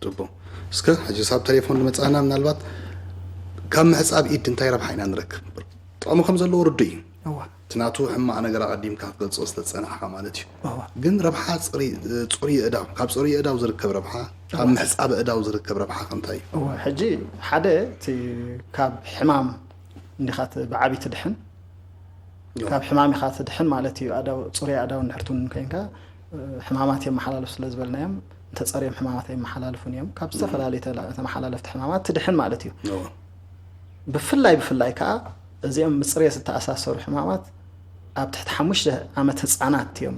ጽቡቕ። እስከ ሕጂ ሳብ ቴሌፎን ዝመጻና ምናልባት ካብ ምሕጻብ ኢድ እንታይ ረብሓ ኢና ንረክብ? ጥቕሚ ከም ዘለዎ ርዱእ እዩ። እዋ። እቲ ናቱ ሕማቕ ነገር ኣቐዲምካ ክትገልጾ ዝተጸናሕካ ማለት እዩ። እዋ። ግን ረብሓ ጽሪ-፣ ጽሩይ ኣእዳው፣ ካብ ጽሩይ ኣእዳው ዝርከብ ረብሓ፣ ካብ እዋ። ምሕጻብ ኣእዳው ዝርከብ ረብሓ ከ እንታይ እዩ? እዋ፣ ሕጂ ሓደ እቲ ካብ ሕማም እንዲኻ ት-፣ ብዓቢ ትድሕን። እዋ። ካብ ሕማም ኢኻ ትድሕን ማለት እዩ። ኣእዳው፣ ጽሩይ ኣእዳው እንድሕር ትውንን ኮይንካ፣ እ፣ ሕማማት የመሓላልፉ ስለ ዝበልናዮም፣ እንተጸርዮም ሕማማት ኣይመሓላልፉን እዮም። ካብ ዝተፈላለዩ ተላ-፣ ተመሓላለፍቲ ሕማማት ትድሕን ማለት እዩ። እዋ። ብፍላይ፣ ብፍላይ ከኣ እዚኦም ምስ ጽሬት ዝተኣሳሰሩ ሕማማት ኣብ ትሕቲ ሓሙሽተ ዓመት ህጻናት እዮም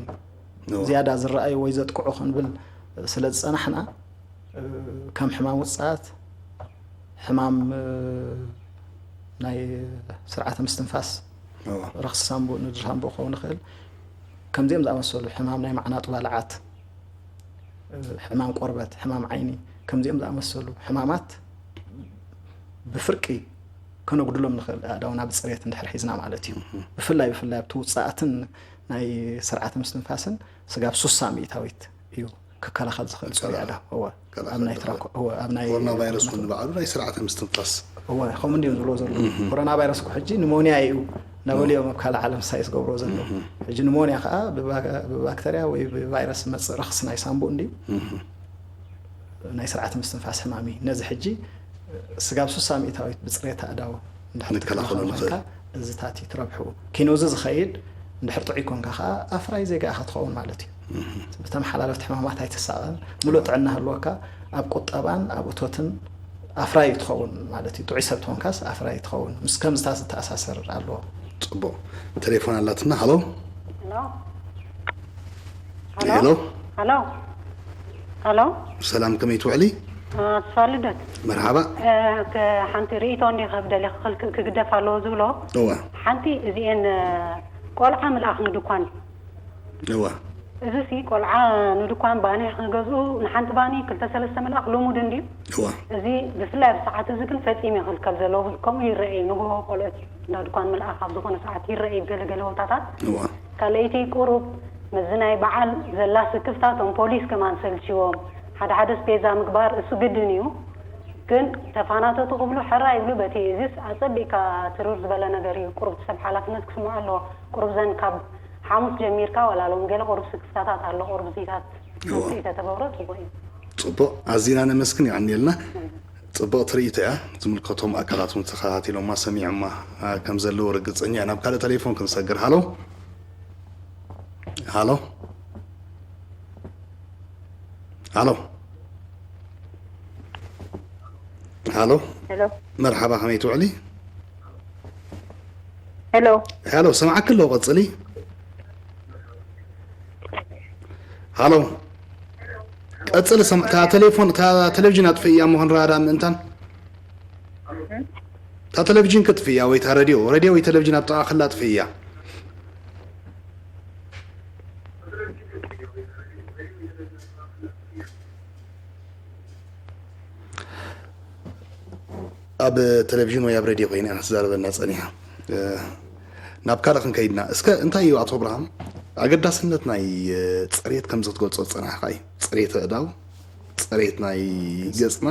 እዋ። ዝያዳ ዝረኣዩ ወይ ዘጥቅዑ ክንብል ስለ ዝጸናሕና፣ እ፣ ከም ሕማም ውጽዓት፣ ሕማም፣ እ፣ ናይ ስርዓተ ምስትንፋስ፣ እዋ። ረኽሲ ሳንቡእ፣ ንድሪ ሳንቡእ ክኸውን ይኽእል። ከምዚኦም ዝኣመሰሉ ሕማም ናይ ማዕናጡ ባልዓት፣ እ፣ ሕማም ቆርበት፣ ሕማም ዓይኒ፣ ከምዚኦም ዝኣመሰሉ ሕማማት ብፍርቂ ከነጉድሎም ንኽእል ኣእዳውና ብጽሬት እንድሕር ሒዝና ማለት እዩ። እህ። ብፍላይ፣ ብፍላይ ኣብቲ ውጽኣትን ናይ ስርዓተ ምስትንፋስን ስጋብ ሱሳ ሚእታዊት እዩ ክከላኸል ዝኽእል ጽሩይ ኣእዳው። እወ። ክከላኸል ኣብ ናይ ዝኽእል። ትራኮ-፣ እወ፣ ኣብ ናይ ኮሮና ቫይረስ እውን ንባዕሉ ናይ ስርዓተ ምስትንፋስ። እወ፣ ከምኡ እንዲዮም ዝብልዎ ዘለዉ። እህ። ኮሮና ቫይረስ እኮ ሕጂ ኒሞንያ እዩ እናበሉ እዮም ኣብ ካልእ ዓለም ሳይንስ ዝገብርዎ ዘለዉ። እህ። ሕጂ ኒሞንያ ከዓ ብባ-፣ ብባክተርያ ወይ ብቫይረስ ዝመጽእ ረኽሲ ናይ ሳንቡእ እንድዩ። እህ። ናይ ስርዓተ ምስትንፋስ ሕማም እዩ። ነዚ ሕጂ ስጋብ ሱሳ ሚእታዊት ብጽሬት ኣእዳው እንድሕር ንከላኸሎ ትከላኸሎ ንኽእል። ኮይንካ፣ እዚታት እዩ ትረብሑ። ኪኖዚ ዝኸይድ እንድሕር ጥዑይ ኮንካ ከኣ ኣፍራይ ዜጋ ኢኻ ትኸውን ማለት እዩ። እህ። ብተመሓላለፍቲ ሕማማት ኣይትሳቐን። ምሉእ ጥዕና ህልወካ ኣብ ቁጠባን ኣብ እቶትን ኣፍራይ ትኸውን ማለት እዩ። ጥዑይ ሰብ ትኾንካስ ኣፍራይ ትኸውን። ምስ ከምዝታት ዝተኣሳሰር ኣለዎ። ጽቡቕ። ቴሌፎን ኣላትና። ሃሎ። ሃሎ። ሃሎ። ሃሎ። ሃሎ። ሰላም፣ ከመይ ትውዕሊ? ኣስፋ ልደት። መርሓባ። እ፣ ከ-፣ ሓንቲ ርእይቶ እንዲ ክህብ ደልየ፣ ክኽል-፣ ክግደፍ ኣለዎ ዝብሎ። እዋ። ሓንቲ እዚኤን፣ እ፣ ቆልዓ ምልኣኽ ንድኳን። እዋ። እዚ ሲ ቆልዓ ንድኳን ባኒ ክገዝኡ ንሓንቲ ባኒ ክልተ ሰለስተ ምልኣኽ ልሙድ እንድዩ። እዋ። እዚ ብፍላይ ኣብ ሰዓት እዚ ግን ፈጺሙ ይኽልከል ዘሎ። ከምኡ ይረኣይ፣ ንግሆ ቆልዑት እንዳ ድኳን ምልኣኽ ኣብ ዝኾነ ሰዓት ይረኣይ፣ ገለ ገለ ቦታታት። እዋ። ካልኣይቲ ቁሩብ ምስዚ ናይ በዓል ዘላ ስክፍታ እቶም ፖሊስ ከማን ሰልችዎም፣ ሓደ ሓደ ስፔዛ ምግባር እሱ ግድን እዩ። ግን ተፋናተቱ ክብሉ ሕራይ ይብሉ፣ በቲ እዚስ ኣጸቢቕካ ትርር ዝበለ ነገር እዩ። ቁሩብ ሰብ ሓላፍነት ክስምዖ ኣለዎ። ቁሩብ ዘን ካብ ሓሙስ ጀሚርካ ዋላ ሎም ገለ ቁሩብ ስክፍታታት ኣሎ፣ ቁሩብ ዚታት እዎ። መፍትሒ ተተገብሮ ጽቡቕ እዩ። ጽቡቕ፣ ኣዚና ነመስግን፣ የቐንየልና። ጽቡቕ ትርኢት እያ። ዝምልከቶም ኣካላት እውን ተኸታቲሎማ ሰሚዖማ፣ አ፣ ከም ዘለዉ ርግጸኛ እየ። ናብ ካልእ ቴሌፎን ክንሰግር። ሃሎ? ሃሎ? ሃሎ? ሃሎ? ሄሎ። መርሓባ፣ ከመይ ትውዕሊ? ሄሎ። ሄሎ፣ ሰምዓኪ ኣለኹ፣ ቀጽሊ። ሃሎ። ቀጽሊ፣ ሰም-፣ እታ ቴሌፎን፣ እታ ቴሌቪዥን ኣጥፍእያ እሞ ክንረኣ ደኣ ምእንታን። እታ ቴሌቪዥን ክጥፍእያ ወይ እታ ሬድዮ፣ ሬድዮ ወይ ቴሌቪዥን ኣብ ጥቓ ክላ ኣጥፍእያ። ኣብ ቴሌቪዥን ወይ ኣብ ሬድዮ ኮይና እያ ክትዛረበና ጸኒሓ። እ፣ ናብ ካልእ ክንከይድና። እስከ እንታይ እዩ ኣቶ ኣብርሃም ኣገዳስነት ናይ፣ እ፣ ጽሬት ከምዚ ክትገልጾ ዝጸናሕካ እዩ? ጽሬት ኣእዳው፣ ጽሬት ናይ ገጽና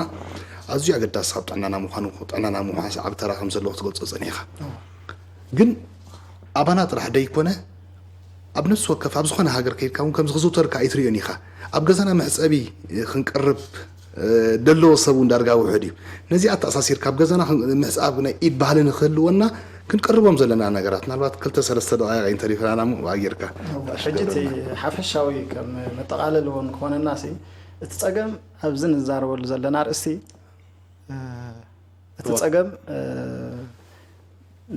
ኣዝዩ ኣገዳሲ ካብ ጥዕናና ምዃኑ፣ ጥዕናና ምውሓስ ዓቢ ተራ ከም ዘለዎ ክትገልጾ ጸኒሕካ። እዎ። ግን ኣባና ጥራሕ ደይኮነ ኣብ ነፍሲ ወከፍ ኣብ ዝኾነ ሃገር ከይድካ እውን ከምዚ ክዝውተር ከኣ ኣይትርእዮን ኢኻ። ኣብ ገዛና መሕጸቢ ክንቀርብ፣ እ፣ ደለዎ ሰብ እውን ዳርጋ ውሑድ እዩ። ነዚኣ ኣተኣሳሲርካ ኣብ ገዛና ክን-፣ ምሕጻብ ናይ ኢድ ባህሊ ንክህልወና ክንቀርቦም ዘለና ነገራት ምናልባት ክልተ ሰለስተ ደቓይቕ እንተሪፈናና እሞ ብኣየርካ። እወ፣ ሕጂ እቲ ሓፈሻዊ ከም መጠቓለሊ እውን ክኾነና ሲ፣ እቲ ጸገም ኣብዚ ንዛረበሉ ዘለና ኣርእስቲ፣ እ፣ እቲ እወ። ጸገም፣ እ፣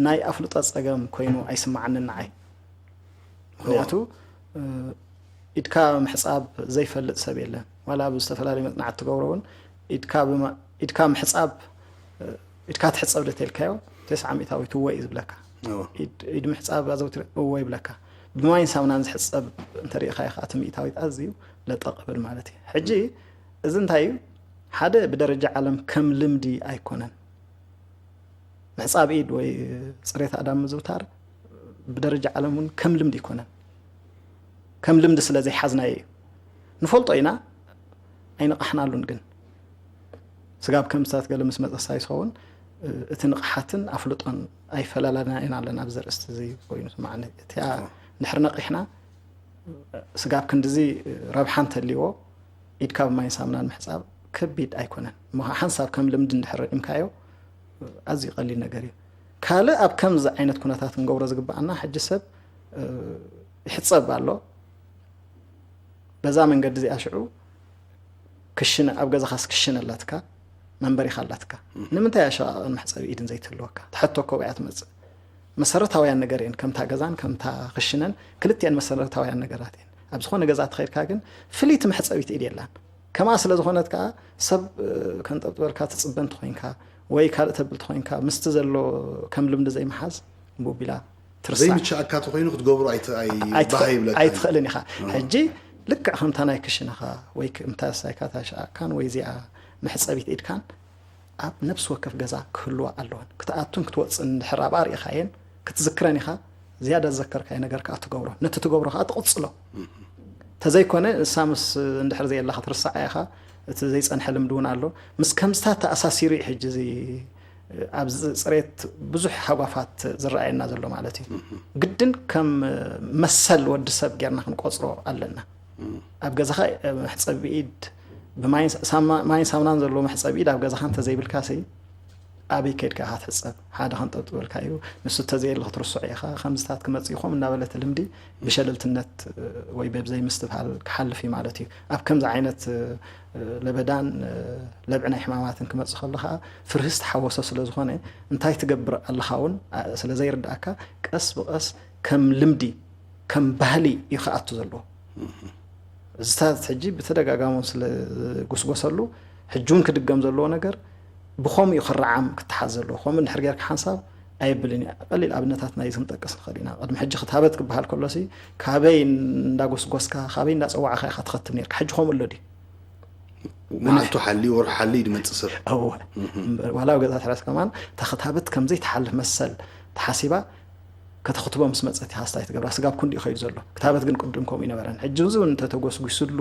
ናይ ኣፍልጦ ጸገም ኮይኑ ኣይስምዓንን ንዓይ። ምኽንያቱ፣ እወ። እ፣ ኢድካ ምሕፃብ ዘይፈልጥ ሰብ የለን። ዋላ ኣብ ዝተፈላለዩ መፅናዕቲ ትገብሮ እውን ኢድካ ምሕፃብ ኢድካ ትሕፀብ ደተልካዮ ተስዓ ሚእታዊት እወ እዩ ዝብለካ። ኢድ ምሕፃብ ኣዘውትር እወ ይብለካ። ብማይን ሳሙናን ዝሕፀብ እንተሪኢኻ ኢኻ እቲ ሚእታዊት ኣዝዩ ለጠቕብል ማለት እዩ። ሕጂ እዚ እንታይ እዩ? ሓደ ብደረጃ ዓለም ከም ልምዲ ኣይኮነን። ምሕፃብ ኢድ ወይ ፅሬት ኣዳም ምዝውታር ብደረጃ ዓለም እውን ከም ልምዲ ኣይኮነን። ከም ልምዲ ስለ ዘይሓዝናዮ እዩ። ንፈልጦ ኢና ኣይነቓሕናሉን። ግን ስጋብ ከም ስታት ገለ ምስ መፀ ሳይስ ኸውን እቲ ንቕሓትን ኣፍልጦን ኣይፈላለና ኢና ኣለና ኣብዚ ርእስቲ እዚ ኮይኑ ስማዕኒ። እቲኣ ድሕሪ ነቒሕና ስጋብ ክንድዚ ረብሓ እንተልዎ ኢድካ ብማይን ሳምናን ምሕፃብ ከቢድ ኣይኮነን። እሞ ሓንሳብ ከም ልምዲ እንድሕር ርዒምካዮ ኣዝዩ ቀሊል ነገር እዩ። ካልእ ኣብ ከምዚ ዓይነት ኩነታት ክንገብሮ ዝግባኣና ሕጂ ሰብ ይሕፀብ ኣሎ። በዛ መንገዲ እዚኣ ሽዑ ክሽነ ኣብ ገዛኻስ ክሽነ ኣላትካ መንበሪኻ ኣላትካ ንምንታይ ኣሸቓቕን መሕፀቢ ኢድን ዘይትህልወካ ትሓቶ ኮብያ ትመፅእ። መሰረታውያን ነገር እየን ከምታ ገዛን ከምታ ክሽነን ክልቲአን መሰረታውያን ነገራት እየን። ኣብ ዝኾነ ገዛ ተኸይድካ ግን ፍልይቲ መሕፀቢት ኢድ የላን። ከማ ስለ ዝኾነት ከዓ ሰብ ከንጠብጥበልካ ትፅበ እንተኾይንካ ወይ ካልእ ተብል ተኾይንካ ምስቲ ዘሎ ከም ልምዲ ዘይምሓዝ ቡቢላ ትርሳዕ ዘይምችኣካ ተኾይኑ ክትገብሮ ኣይትኽእልን ኢኻ። ሕጂ ልክዕ ከምታ ናይ ክሽንኻ ወይ ከምታ ሳይካታ ሸኣካን ወይ እዚኣ መሕፀቢት ኢድካን ኣብ ነፍሲ ወከፍ ገዛ ክህልዋ ኣለወን። ክትኣቱን ክትወፅን እንድሕር ኣብኣ ርኢኻየን ክትዝክረን ኢኻ። ዝያዳ ዝዘከርካዮ ነገር ከዓ ትገብሮ፣ ነቲ ትገብሮ ከዓ ትቕፅሎ። ተዘይኮነ ንሳ ምስ እንድሕር ዘየላ ክትርሳዓ ኢኻ። እቲ ዘይፀንሐ ልምዲ እውን ኣሎ። ምስ ከምዝታት ተኣሳሲሩ እዩ ሕጂ እዚ ኣብዚ ፅሬት ብዙሕ ሃጓፋት ዝረኣየና ዘሎ ማለት እዩ። ግድን ከም መሰል ወዲ ሰብ ጌርና ክንቆፅሮ ኣለና። ኣብ ገዛኻ መሕፀቢ ኢድ ብማይን ሳሙናን ዘለዎ መሕፀቢ ኢድ ኣብ ገዛኻ እንተዘይብልካ ሲ ኣበይ ከድካ ኢኻ ትሕፀብ? ሓደ ከንጠብጥበልካ እዩ። ንሱ እንተዘየለ ክትርስዖ ኢኻ። ከምዝታት ክመፅእ ይኾም እናበለት ልምዲ ብሸለልትነት ወይ በብዘይ ምስትብሃል ክሓልፍ እዩ ማለት እዩ። ኣብ ከምዚ ዓይነት ለበዳን ለብዒ ናይ ሕማማትን ክመፅእ ከሎ ከዓ ፍርሂ ዝተሓወሶ ስለ ዝኾነ እንታይ ትገብር ኣለኻ እውን ስለ ዘይርድኣካ ቀስ ብቐስ ከም ልምዲ ከም ባህሊ እዩ ክኣቱ ዘለዎ። እዚታት ሕጂ ብተደጋጋሚ ስለ ዝጉስጎሰሉ ሕጂ እውን ክድገም ዘለዎ ነገር ብኸምኡ እዩ ክረዓም ክተሓዝ ዘለዎ። ከምኡ እንድሕር ጌርካ ሓንሳብ ኣየብልን እዩ። ቀሊል ኣብነታት ናይ ክንጠቅስ ንኽእል ኢና። ቅድሚ ሕጂ ክታበት ክበሃል ከሎሲ ካበይ እንዳጎስጎስካ ካበይ እንዳፀዋዕካ ኢኻ ትኸትብ ነርካ። ሕጂ ከምኡ ኣሎ ድዩ? መዓልቱ ሓልዩ ወርሑ ሓልዩ ድመፅእ ሰብ እወ ዋላ ኣብ ገዛ ትሕረስ ከማን እታ ክታበት ከምዘይትሓልፍ መሰል ተሓሲባ ከተኽትቦ ምስ መፀት ኢኻ ስታይ ትገብራ። ስጋብ ክንዲ ይኸይዱ ዘሎ ክታበት ግን ቅድም ከምኡ ይነበረን። ሕጂ እዚ እውን እንተተጎስጉስሉ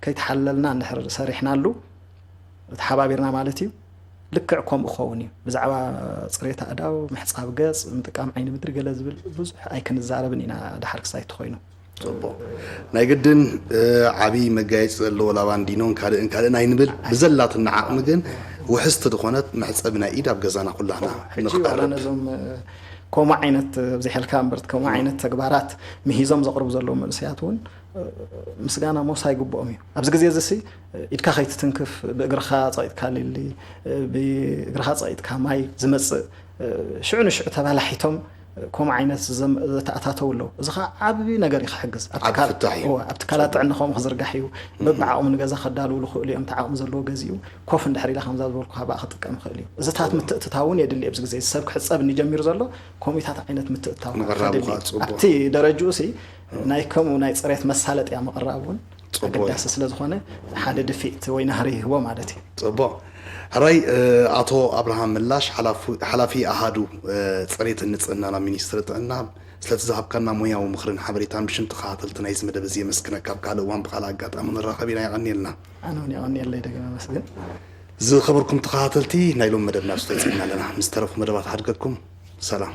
ከይተሓለልና እንድሕር ሰሪሕናሉ ተሓባቢርና ማለት እዩ። ልክዕ ከምኡ ክኸውን እዩ። ብዛዕባ ፅሬት ኣእዳው፣ ምሕፃብ ገፅ፣ ምጥቃም ዓይኒ ምድሪ ገለ ዝብል ብዙሕ ኣይክንዛረብን ኢና። ደሓር ክሳይ ተኾይኑ ፅቡቅ ናይ ግድን ዓብይ መጋየፂ ዘለዎ ላባንዲኖን ካልእን ካልእን ኣይንብል። ብዘላትና ዓቕሚ ግን ውሕስቲ ዝኾነት መሕፀቢ ናይ ኢድ ኣብ ገዛና ኩላህና ሕጂ ዋላ ነዞም ከምኡ ዓይነት ኣብዚሐልካ እምበር ከምኡ ዓይነት ተግባራት ምሂዞም ዘቕርቡ ዘለዉ መንእሰያት እውን ምስጋና ሞሳ ይግብኦም እዩ። ኣብዚ ግዜ እዚ ሲ ኢድካ ከይትትንክፍ ብእግርኻ ፀቂጥካ ሊሊ ብእግርኻ ፀቂጥካ ማይ ዝመፅእ ሽዑ ንሽዑ ተባላሒቶም ከምኡ ዓይነት ዘተኣታተው ኣለዉ። እዚ ከዓ ዓብዪ ነገር እዩ ክሕግዝ ኣብ ትካላት ጥዕና ከምኡ ክዝርጋሕ እዩ። በብዓቕሙ ንገዛ ከዳልውሉ ክእሉ እዮም። እቲ ዓቕሚ ዘለዎ ገዚኡ ኮፍ እንድሕር ኢላ ከምዛ ዝበልኩ ካባኣ ክጥቀም ይኽእል እዩ። እዚታት ምትእትታው እውን የድሊ ኣብዚ ግዜ ሰብ ክሕፀብ እንጀሚሩ ዘሎ ከምኡታት ዓይነት ምትእትታው ኣብቲ ደረጅኡ ሲ ናይ ከምኡ ናይ ፅሬት መሳለጥያ ምቕራብ እውን ኣገዳሲ ስለ ዝኾነ ሓደ ድፊእት ወይ ናህሪ ይህቦ ማለት እዩ። ፅቡቕ ሕራይ ኣቶ ኣብርሃም ምላሽ ሓላፊ ኣሃዱ ፅሬትን ንፅህናን ኣብ ሚኒስትሪ ጥዕና ስለቲ ዝሃብካና ሙያዊ ምኽርን ሓበሬታን ብሽም ተኸታተልቲ ናይዚ መደብ እዚ የመስግነካ። ኣብ ካልእ እዋን ብካልእ ኣጋጣሚ ንራኸብ ኢና። የቐንየልና። ኣነ እውን የቐንየለይ ደጊመ ኣመስግን። ዝኸበርኩም ተኸታተልቲ ናይ ሎም መደብና ስቶ ይፅና ኣለና። ምስ ተረፉ መደባት ሓድገኩም ሰላም።